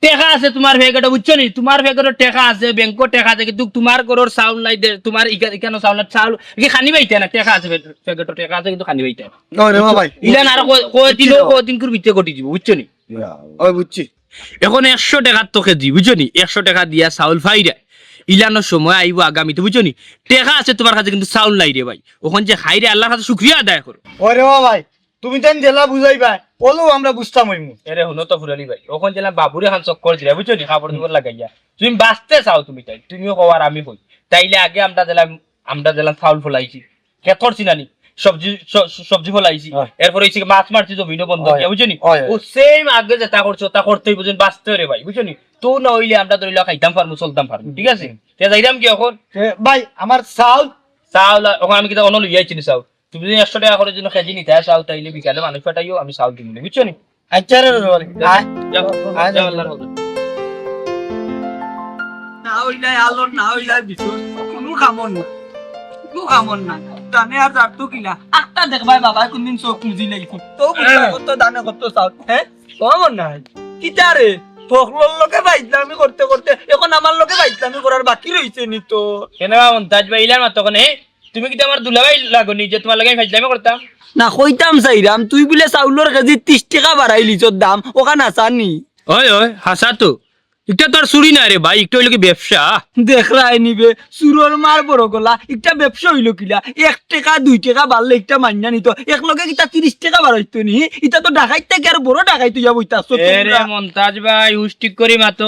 টেকা আছে তুমার প্যাকেটো, বুঝছো নি? তুমার প্যাকেটো টেকা আছে, ব্যাংকো টেকা আছে, কিন্তু তুমার ঘরর চাউল নাই, দে-, তুমার ইকা-, ইকানো চাউল নাই, চাউল কি খানি পাইতায় না? টেকা আছে প্যাকেটো, টেকা আছে কিন্তু খানি পাইতায় না। ওরে বাবা। ইলান আর কয়-, কয়দিনও, বুঝছি। কয়দিনকুর ভিতরে ঘটি যিবো, বুঝছো নি? ইয়া। ওই বুঝছি। অখন একশো টেকার তো কেজি, বুঝছো নি? একশো টেকা দিয়া চাউল পাইরা, ইলানোর সময় আইবো আগামীতে, বুঝছো নি? টেকা আছে তুমার কাছে কিন্তু চাউল নাই রে ভাই। অখন যে খাইরে আল্লার কাছে শুকরিয়া আদায় করো। ওরে বাবা ভাই, তুমি তাইন যেলা বুঝাইবায়, অলাউ আমরা বুঝতাম অইমু। এরে হুনো তো ফুরালি ভাই, অখন যেলা বাবুরে খান চক্কর দিলায়, বুঝছো নি, কাপড় চোপড় লাগাইয়া। তুমি বাঁচতে চাও তুমি তাইন, তুমিও কও আর আমি কই। তাইলে আগে আমরা যেলা, আমরা যেলা চাউল ফলাইছি, খেত করছি না নি, সবজি, স-, সবজি ফলাইছি, হয়। এরপরে অইছে কি মাছ মারছি জমিনো বন্ধ হয়। দিয়া, বুঝছো নি? হয়, হয়। ও same আগে যেতা করছো, অতা করতে অইবো, বুঝছো নি? বাঁচতে রে ভাই, বুঝছো নি? তো না অইলে আমরা ধরিলাও খাইতাম পারমু, চলতাম পারমু, ঠিক আছে? হুম। তে যাইরাম কি অখন? এ, ভাই, আমার চাউল। চাউল, অখন আমি কিতা অনো লইয়া আইছি নি চাউল? তুমি যদি একশো টেকা করি যদি কেজি নিতায় চাও, তাইলে বিকালে মানুষ পাঠাইও, আমি চাউল দিমু নে, বুঝছো নি? আচ্ছা রে, রে, রে, আয়। যাও, আয়, যাও, যাও। আল্লার হাওলা। না অইলায় আলোর, না অইলায় বিচুর, কুনু কামর না, কুনু কামর না। জানে আর যার তো কিলা, আখতা দেখবায় বাবায় কুনদিন চউখ মুজি লাইছে। তো বুঝলা হ্যাঁ। কত দানে কত চাউল, হ্যাঁ? কমর নাই। কিতা রে? ফখলর লগে ফাইজলামি করতে করতে অখন আমার লগে ফাইজলামি করার বাকি রইছে নি তো। কেনে বা মন্তাজ ভাই, ইলার মাতো কেনে? তুমি কিতা আমার দুলাভাই লাগো নি যে তুমার লগে আমি ফাইজলামি করতাম? না, কইতাম চাইরাম, তুই বুলে চাউলর কেজি তিরিশ টেকা বাড়াইলিছস দাম, অখান হাছা নি? অয়, অয়, হাছা তো। ইটা তো আর চুরি নায় রে ভাই, ইটা অইলো কি ব্যবসা। দেখরায় নি বে, চুরর মার বড় গলা, ইটা ব্যবসা অইলো কিলা? এক টেকা, দুই টেকা বাড়লে ইটা মাইন্যা নিতো, একলগে কিতা তিরিশ টেকা বাড়াইতো নি? ইটা তো ডাকাইত থাকি আরো বড় ডাকাইত অইয়া বইতা আছো এরে তোমরা। মন্তাজ ভাই, হুশ ঠিক করি মাতো।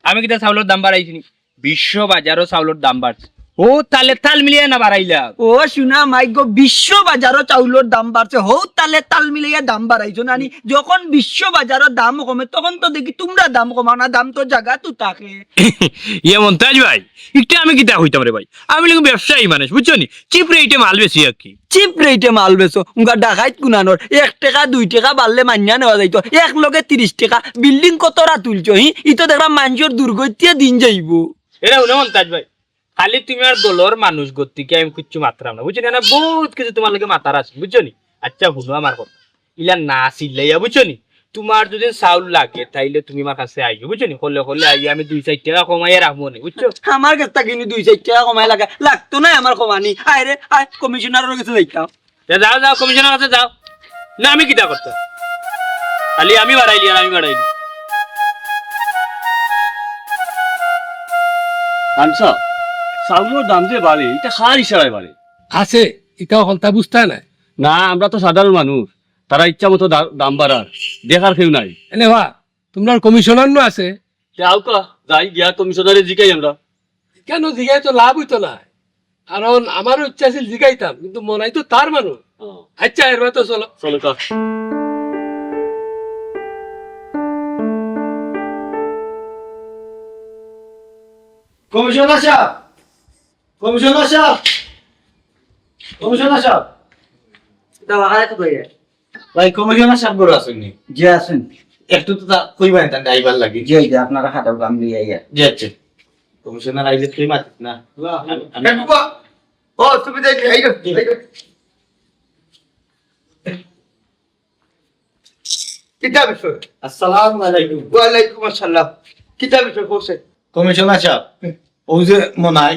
আমি কিতা চাউলর দাম বাড়াইছি নি? বিশ্ব বাজারো চাউলর দাম বাড়ছে। অউ তালে তাল মিলাইয়া না বাড়াইলা? ও শুনা মাইগো, বিশ্ব বাজারো চাউলর দাম বাড়ছে, হউ তালে তাল মিলাইয়া দাম বাড়াইছো না নি? যখন বিশ্ব বাজারো দাম কমে, তখন তো দেখি তুমরা দাম কমাও না, দাম তো জাগাত থাকে। ইয়ে মন্তাজ ভাই, ইটা আমি কিতা কইতাম রে ভাই? আমি অইলাম ব্যবসায়ী মানুষ, বুঝছো নি? Cheap rate-এ মাল বেচি আর কি। Cheap rate-এ মাল বেচো, উঙ্গা ডাকাইত কুনানোর, এক টেকা দুই টেকা বাড়লে মাইন্যা নেওয়া যাইতো, একলগে তিরিশ টেকা, building কতরা তুলছো, হি? ই তো দেখরাম মানষর দুর্গতিয়ে দিন যাইবো। এরে হুনো মন্তাজ ভাই, খালি তুমি আর দলর মানুষ গতিকে আমি কিচ্ছু মাতরাম না, বুঝছো নি? না, বউত কিছু তুমার লগে মাতার আছে, বুঝছো নি? আচ্ছা, হুনো আমার কথা, ইলা না চিল্লাইয়া, বুঝছো নি? তুমার যদি চাউল লাগে, তাইলে তুমি আমার কাছে আইও, বুঝছো নি? কলে কলে আইও, আমি দুই চাইর টেকা কমাইয়া রাখমু নে, বুঝছো? আমার গেছ থাকি নি দুই চাইর টেকা কমাই লাগে, লাগতো নায় আমার কমানি। আয় রে, আয়, কমিশনারর গেছে যাইতাম। তে যাও, যাও, কমিশনারর কাছে যাও। না, আমি কিতা করতাম? খালি আমি বাড়াইলি আর আমি বাড়াইলি। আচ্ছা, চাউলর দাম যে বাড়ে, ইটা কার ইশারায় বাড়ে? আছে, ইটা হকলতা বুঝতা নায়। না, আমরা তো সাধারণ মানুষ, তারা ইচ্ছা মতো দা-, দাম বাড়ার, দেখার কেউ নাই। এনে বা, তুমরার কমিশনার নু আছে। তে আউক্কা, যাই গিয়া কমিশনারে জিগাই আমরা। কেনে জিগাই তো লাভ অইতো নায়, কারণ আমারও ইচ্ছা আছিল জিগাইতাম, কিন্তু মনাই তো তার মানুষ। হ্যাঁ। আচ্ছা, এরবায় তো চলো। চলো, চল। Commissioner sub, commissioner sub, commissioner sub. ভাই, কমিশনার সাব ঘরো আছইন নি? জি, আছইন। একটু তো তা কইবা না, তান আইবার লাগি। জি, জি, আপনারা খাটাও, আমি লইয়া আইয়া। জি, আচ্ছা। কমিশনার আইলে তুই মাতিস না। আমি, আমি এ বাবা, ও, তুমি যাই, এই গো, এই গো। কিতা বিষয়? আসসালামু আলাইকুম। ওয়ালাইকুম আসসালাম। কিতা বিষয় কইছে? কমিশনার সাব, অউ যে মনাই,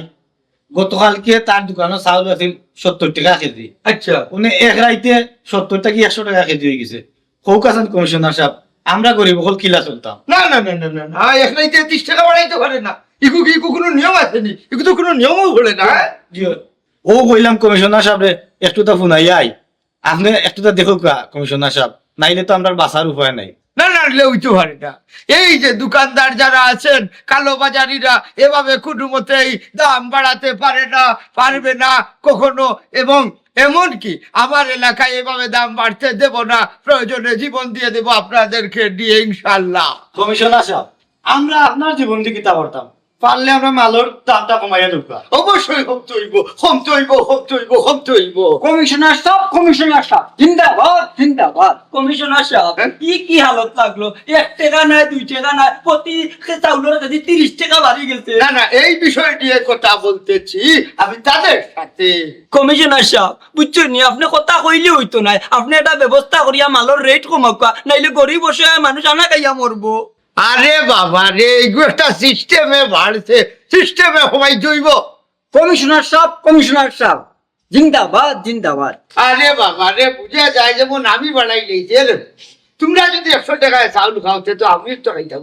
গতকালকে তার দোকানো চাউল আছিল সত্তর টেকা কেজি। আচ্ছা। উনি এক রাইতে সত্তর থাকি একশো টেকা কেজি অইগেছে। কউক্কা চাইন কমিশনার সাব, আমরা গরিব অকল কিলা চলতাম? না, না, না, না, না, না, এক রাইতে ত্রিশ টেকা বাড়াইতো পারে না। ইগু কি, ইগু কুনু নিয়ম আছে নি? ইগু তো কুনু নিয়মও পড়ে না, হ্যাঁ? জি, অউ কইলাম কমিশনার সাবরে, একটু তা হুনাইয়া আই। আপনে একটু তা দেখউক্কা কমিশনার সাব, নাইলে তো আমরার বাঁচার উপায় নাই। না, না, নাইলে অইতো পারে না। এই যে দোকানদার যারা আছেন, কালোবাজারিরা এভাবে কুনুমতেই দাম বাড়াতে পারে না, পারবে না কখনো। এবং এমনকি আমার এলাকায় এভাবে দাম বাড়তে দেব না, প্রয়োজনে জীবন দিয়ে দেব আপনাদেরকে দিয়ে, ইনশাআল্লাহ। কমিশনার সাব, আমরা আপনার জীবন দি কিতা করতাম? পারলে আমরা মালর দামটা কমাইয়া দেউক্কা। অবশ্যই কমতে অইবো, কমতে অইবো, কমতে অইবো, কমতে অইবো। কমিশনার সাব, কমিশনার সাব, জিন্দাবাদ, জিন্দাবাদ। কমিশনার সাব, হ্যাঁ? ই কি হালত লাগলো? এক টেকা নায়, দুই টেকা নায়, প্রতি চাউলর কেজি ত্রিশ টেকা বাড়ি গেছে। না, না, এই বিষয় নিয়ে কথা বলতেছি আমি তাদের সাথে। কমিশনার সাব, বুঝছইন নি, আপনে কথা কইলে অইতো নায়, আপনে একটা ব্যবস্থা করিয়া মালর rate কমাউক্কা, নাইলে গরিব অসহায় মানুষ আনা খাইয়া মরবো। আরে বাবা রে, এইগু একটা system এ বাড়ছে, system এ কমাইতে অইবো। কমিশনার সাব, কমিশনার সাব, জিন্দাবাদ, জিন্দাবাদ। আরে বাবা রে, বুঝা যায় যেমন আমি বাড়াইলাইছি রে। তুমরা যদি একশো টেকায় চাউল খাও, তে তো আমিও তো খাইতাম।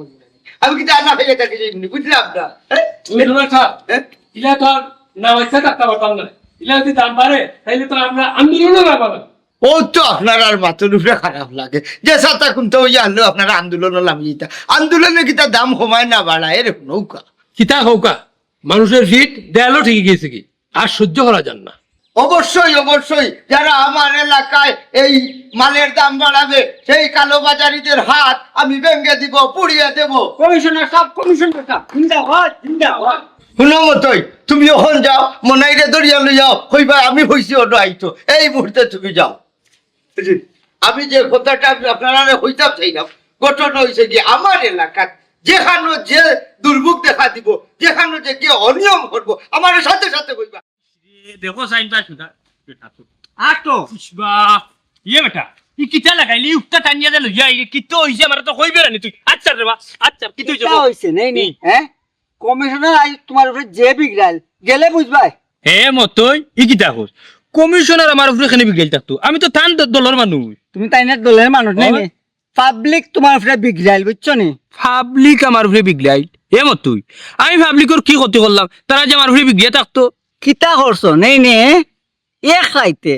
আমি কিতা আনা খাইয়া থাকি যাইমুনি, বুঝলাম না। হ্যাঁ? কমিশনার সাব, হ্যাঁ? ইলা তো আর না পয়সা থাকতে পারতাম না। ইলা যদি দাম বাড়ে, তাইলে তো আমরা আন্দোলনও না বাড়াম। অউ তো আপনারার মাতর উপরে খারাপ লাগে। যে ছাতা কুন্তা অইয়া আনলেও আপনারা আন্দোলনও লামি দিতা। আন্দোলনে কিতা দাম কমায় না বাড়ায়, এরে হুনউক্কা। কিতা কউক্কা? মানুষর ফিট দেয়ালো ঠেকি গেছে কি? আর সহ্য করা যার না। অবশ্যই, অবশ্যই। যারা আমার এলাকায় এই মালের দাম বাড়াবে, সেই কালোবাজারিদের হাত আমি ভেঙে দিব, পুড়িয়ে দেব। কমিশনার সাব, কমিশনার সাব, জিন্দাবাদ, জিন্দাবাদ। হুনো মতই, তুমি অখন যাও, মনাইরে ধরিয়া লইয়াও, কইবা আমি কইছি অনো আইতো। এই মুহূর্তে তুমি যাও। জি, আমি যে কথাটা আমি আপনারারে কইতাম চাইলাম, ঘটনা অইছে কি, আমার এলাকাত যেখানো যে দুর্ভোগ দেখা দিব, যেখানো যে কে অনিয়ম করবো, আমার সাথে সাথে কইবা। এ, দেখো, সাইন পাস সুদা। আটো। ইস বা, ইয়ে বেটা, ই কিতা লাগাইলি, উক্তা টানিয়া দে লইয়া, ই কিতা অইছে, আমারে তো কইবে না নি তুই। আচ্ছা রে বা, আচ্ছা, কিতা অইছে? কিতা অইছে, নেই, নেই, হুম। হ্যাঁ? কমিশনার আইজ তুমার উপরে যে বিগড়াইল, গেলে বুঝবায়। হে মতই, ই কিতা কস? কমিশনার আমার উপরে কেনে বিগড়াইল থাকতো? আমি তো তান দ-, দলর মানুষ। তুমি তাইনর দলর মানুষ, নেই, অয়। নেই। পাবলিক তুমার উপরে বিগড়াইল, বুঝছো নি? পাবলিক আমার উপরে বিগড়াইল? এ মতই, আমি পাবলিকর কি ক্ষতি করলাম? তারা যে আমার উপরে বিগড়িয়া থাকতো। কিতা করছো? নেই নে, এক রাইতে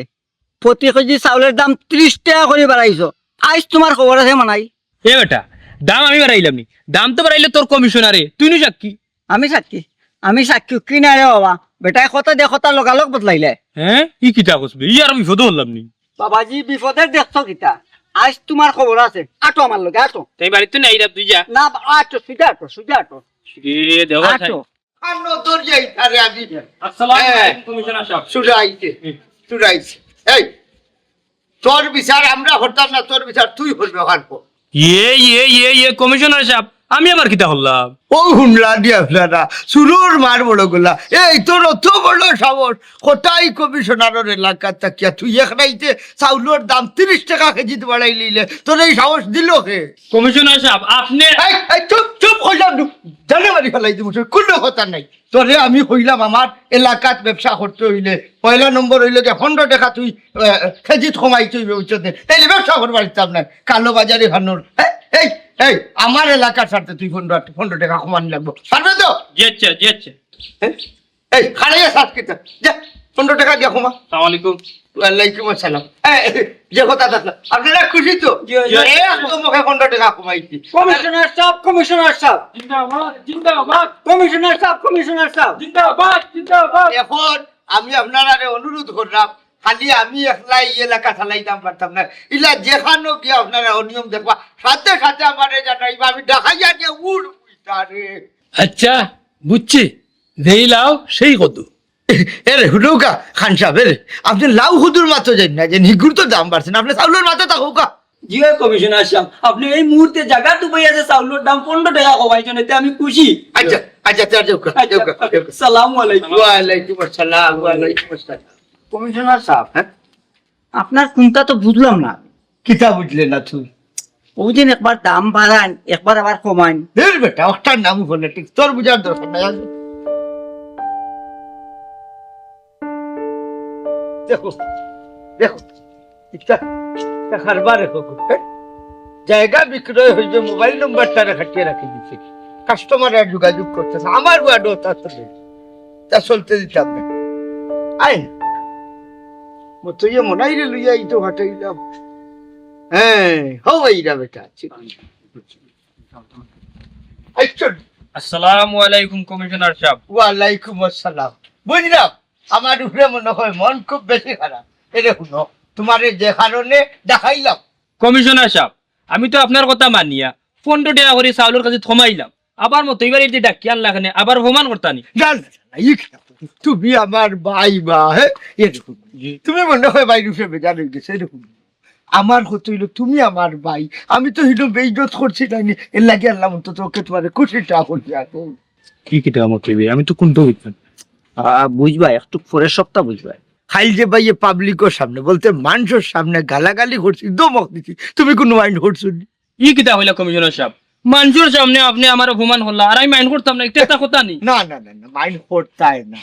প্রতি কেজি চাউলর দাম ত্রিশ টেকা করি বাড়াইছো। আইজ তুমার খবর আছে মনাই? এ বেটা, দাম আমি বাড়াইলাম নি? দাম তো বাড়াইলে তোর কমিশনারে, তুই নু সাক্ষী। আমি সাক্ষী, আমি সাক্ষী। কি না রে বাবা, বেটায় কথা দে, কথা লগালগ বদলাইলে। হ্যাঁ, ই কিতা কস বে? ই আর বিপদো করলাম নি? বাবাজি, বিপদে দেখছো কিতা? আইজ তুমার খবর আছে, আটো আমার লগে, আটো। তাই বাড়িত নাই রে, তুই যা। না, আটো, সুজা আটো, সুজা আটো। রে, দেখো আটো। আনো তোর যাই, আরে আমি। আসসালামু হ্যাঁ। আলাইকুম, কমিশনার সাব। সুজা আইছে, হুম। সুজা আইছে। এই, তোর বিচার আমরা করতাম না, তোর বিচার তুই করবে অখান কর। ইয়ে, ইয়ে, ইয়ে, ইয়ে, কমিশনার সাব, আমি আবার কিতা করলাম? অউ হুনলা দি আপনারা, চুরর মার বড় গলা। এই তোর অত বড় সাহস, কথাই কমিশনারর এলাকাত থাকিয়া তুই এক রাইতে চাউলর দাম ত্রিশ টেকা কেজিত বাড়াইলিলে, তোর এই সাহস দিল কে? কমিশনার সাব, আপনে এই, এই, চুপ, চুপ, কইলাম নু। জানে মারি ফালাই দিমু, কুনু কথা নাই। তোরে আমি কইলাম, আমার এলাকাত ব্যবসা করতে অইলে পয়লা নম্বর অইলো গিয়া পনরো টেকা তুই, আহ, কেজিত কমাইতে অইবে, বুঝছস নি? তাইলে ব্যবসা করবার ইচ্ছা নাই। কালো বাজারি খানোর। এই, এই, এই, আমার এলাকার স্বার্থে তুই পনরো, পনরো টেকা কমানি লাগবো। পারবে তো? জি আচ্ছা, জি আচ্ছা। হ্যাঁ? এই, খাড়াইয়া শ্বাস কিতা? যা, পনরো টেকা দিয়া কমা। আসসালামু আলাইকুম। ওয়ালাইকুম আসসালাম। এই, এই, যে কথা তা, আপনারা খুশি তো? জি, জি। এই, একদম মুখে পনরো টেকা কমাইছি। Commissioner sub, commissioner sub. জিন্দাবাদ, জিন্দাবাদ। Commissioner sub, commissioner sub. জিন্দাবাদ, জিন্দাবাদ। এখন আমি আপনারারে অনুরোধ করলাম, খালি আমি একলাই ই এলাকা চালাইতাম পারতাম না। ইলা যেখানো গিয়া আপনারা অনিয়ম দেখবা, সাথে সাথে আমারে জানাইবা, আমি ডাকাইয়া নিয়া উড় উইতারে। আচ্ছা, বুঝছি। যেই লাউ সেই কদু। এরে, হুনউক্কা, খান সাব, এরে, আপনে লাউ কদুর মাতো যাইন না, যে নিগুর তো দাম বাড়ছে না, আপনে চাউলর মাতো থাকউক্কা। জি অয় কমিশনার সাব, আপনে এই মুহূর্তে জাগাত বইয়া যে চাউলর দাম পনরো টেকা কমাইছইন, এতে আমি খুশি। আচ্ছা, আচ্ছা, তে আর যাউক্কা, আচ্ছা, যাউক্কা, যাউক্কা। সালামু আলাইকুম। ওয়ালাইকুম আসসালাম, ওয়ালাইকুম আসসালাম। কমিশনার সাব, হ্যাঁ? আপনার কুনতা তো বুঝলাম না। কিতা বুঝলে না তুমি? অউ দিন একবার দাম বাড়াইন, একবার আবার কমাইন। ধুর বেটা, অটার নাম পলিটিক্স, তোর বুঝার দরকার নাই। দেখো, দেখো, ইটা, ইটা কারবার দেখো, হ্যাঁ? জাগা বিক্রয় অইবে, মোবাইল নম্বরটা কাটিয়া রাখি দিছে। কাস্টমার আর যোগাযোগ করতেছে, আমার ওয়ার্ডও তা চলে, তা চলতে দিতাম না। আইন মতো ইয়ে মনাইরে লইয়া এই তো হাঁটাইলাম। হ্যাঁ, হো ভাইরা বেটা, ঠিক আছে। আচ্ছা। আসসালামু আলাইকুম কমিশনার সাব। ওয়ালাইকুম আসসালাম। বুঝলাম, আমার উপরে মনে হয় মন খুব বেশি খারাপ। এরে হুনো, তোমারে যে কারণে দেখাইলাম। কমিশনার সাব, আমি তো আপনার কথা মানিয়া পনরো টেকা করি চাউলর কাছে কমাইলাম, আবার মতো এবার এই যে ডাকিয়া আনলা কেনে, আবার অপমান করতানি? না, না, না, না, ই কিতা কও? তুমি আমার ভাই বা, হ্যাঁ? এরে হুনো, জি। তুমি মনে হয় ভাইর উপরে বেজার অই গেছো, এরে হুনো। আমার কথা অইলো, তুমি আমার ভাই, আমি তো হিনো বেইজ্জত করছি নানি, এর লাগি আনলাম অন্তত পক্ষে তোমারে খুশিটা করিয়া দেই। কি কিতা আমার কইবে? আমি তো কুন্তা বুঝতাম না। আ, বুঝবা, একটু পরের সপ্তাহ বুঝবা। কাইল যে ভাইয়ে পাবলিকর সামনে, বলতে মানষর সামনে গালাগালি করছি, ধমক দিছি, তুমি কুনু মাইন্ড করছো নি? ই কিতা কইলা কমিশনার সাব? মানষর সামনে আপনে আমারে অপমান করলা, আর আমি মাইন্ড করতাম না, ইটা একটা কথা নি? না, না, না, না, মাইন্ড করতায় না।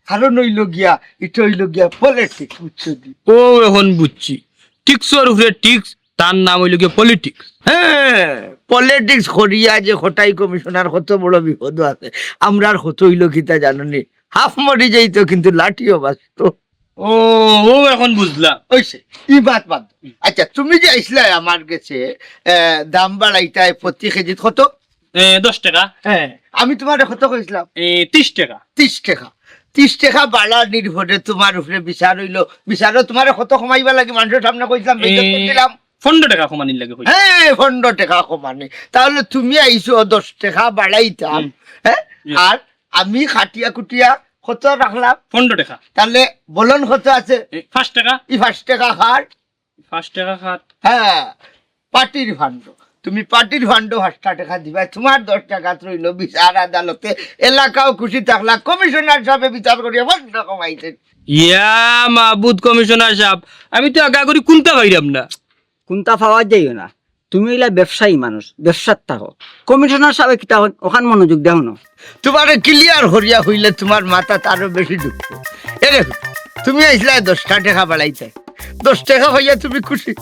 কারণ অইলো গিয়া, ইটা অইলো গিয়া পলিটিক্স, বুঝছো নি? ও, অখন বুঝছি। টিক্সর উপরে টিক্স, তার নাম অইলো গিয়া পলিটিক্স। হ্যাঁ, পলিটিক্স করিয়া যে কটাই কমিশনার কত বড় বিপদো আছে। আমরার কথা অইলো কিতা জানো নি? হাফ মরি যাইতো কিন্তু লাঠিও বাঁচতো। ও, ও অখন বুঝলাম। অইছে, ই বাত বাদ। আচ্ছা, তুমি যে আইছলায় আমার গেছে, আহ, দাম বাড়াইতায় প্রতি কেজিত কত? এ, দশ টেকা। হ্যাঁ, আমি তোমারে কত কইছলাম? এ, তিরিশ টেকা। তিরিশ টেকা। তিরিশ টেকা বাড়ানির পরে তোমার উপরে বিচার অইলো। বিচারো তোমারে কত কমাইবার লাগি মানষর সামনে কইছলাম, বেইজ্জত এ, করছিলাম। পনরো টেকা কমানির লাগি কইছলাম। হ্যাঁ, পনরো টেকা কমানি। তাহলে তুমি আইছো দশ টেকা বাড়াইতাম, হুম। হ্যাঁ? জি। আর আমি কাটিয়া কুটিয়া কত রাখলাম? পনরো টেকা। তাহলে বলন কত আছে? এ, পাঁচ টেকা। ই পাঁচ টেকা কার? পাঁচ টেকা কার? হ্যাঁ, পার্টির ফান্ড। তুমি পার্টির ফান্ডো পাঁচটা টেকা দিবায়, তোমার দশ টেকা রইলো বিচার আদালতে। এলাকাও খুশি থাকলা, কমিশনার সাবে বিচার করিয়া পনরো কমাইছে। ইয়া মাবুদ কমিশনার সাব, আমি তো আগাগরি কুন্তা পাইরাম না। কুন্তা পাওয়া যাইও না। তুমি অইলা ব্যবসায়ী মানুষ, ব্যবসাত থাকো। কমিশনার সাবে কিতা কইন, অখান মনোযোগ দিয়া হুনো। তোমারে ক্লিয়ার করিয়া কইলে তোমার মাথাত আরো বেশি ঢুকবো। এরে, তুমি আইছলায় দশটা টেকা বাড়াইতায়, দশ টেকা পাইয়া তুমি খুশি।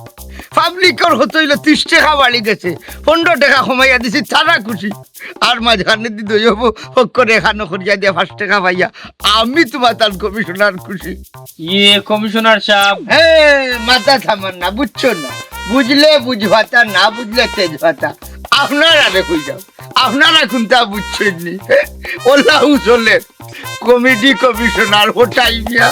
পাবলিকর কথা অইলো তিরিশ টেকা বাড়ি গেছে, পনরো টেকা কমাইয়া দিছি, তারা খুশি। আর মাঝখানেদি দইব হক করে এখানো করিয়া দিয়া পাঁচ টেকা পাইয়া আমি তোমার তার কমিশনার খুশি। ইয়ে, কমিশনার সাব। হ্যাঁ, মাথা থামান না, বুঝছো না? বুঝলে বুঝ পাতা, না বুঝলে তেজ পাতা। আপনারা রে কই যাও, আপনারা কুন্তা বুঝছইন নি? ওলাউ চলে কমিটি কমিশনার ওটাই মিয়া।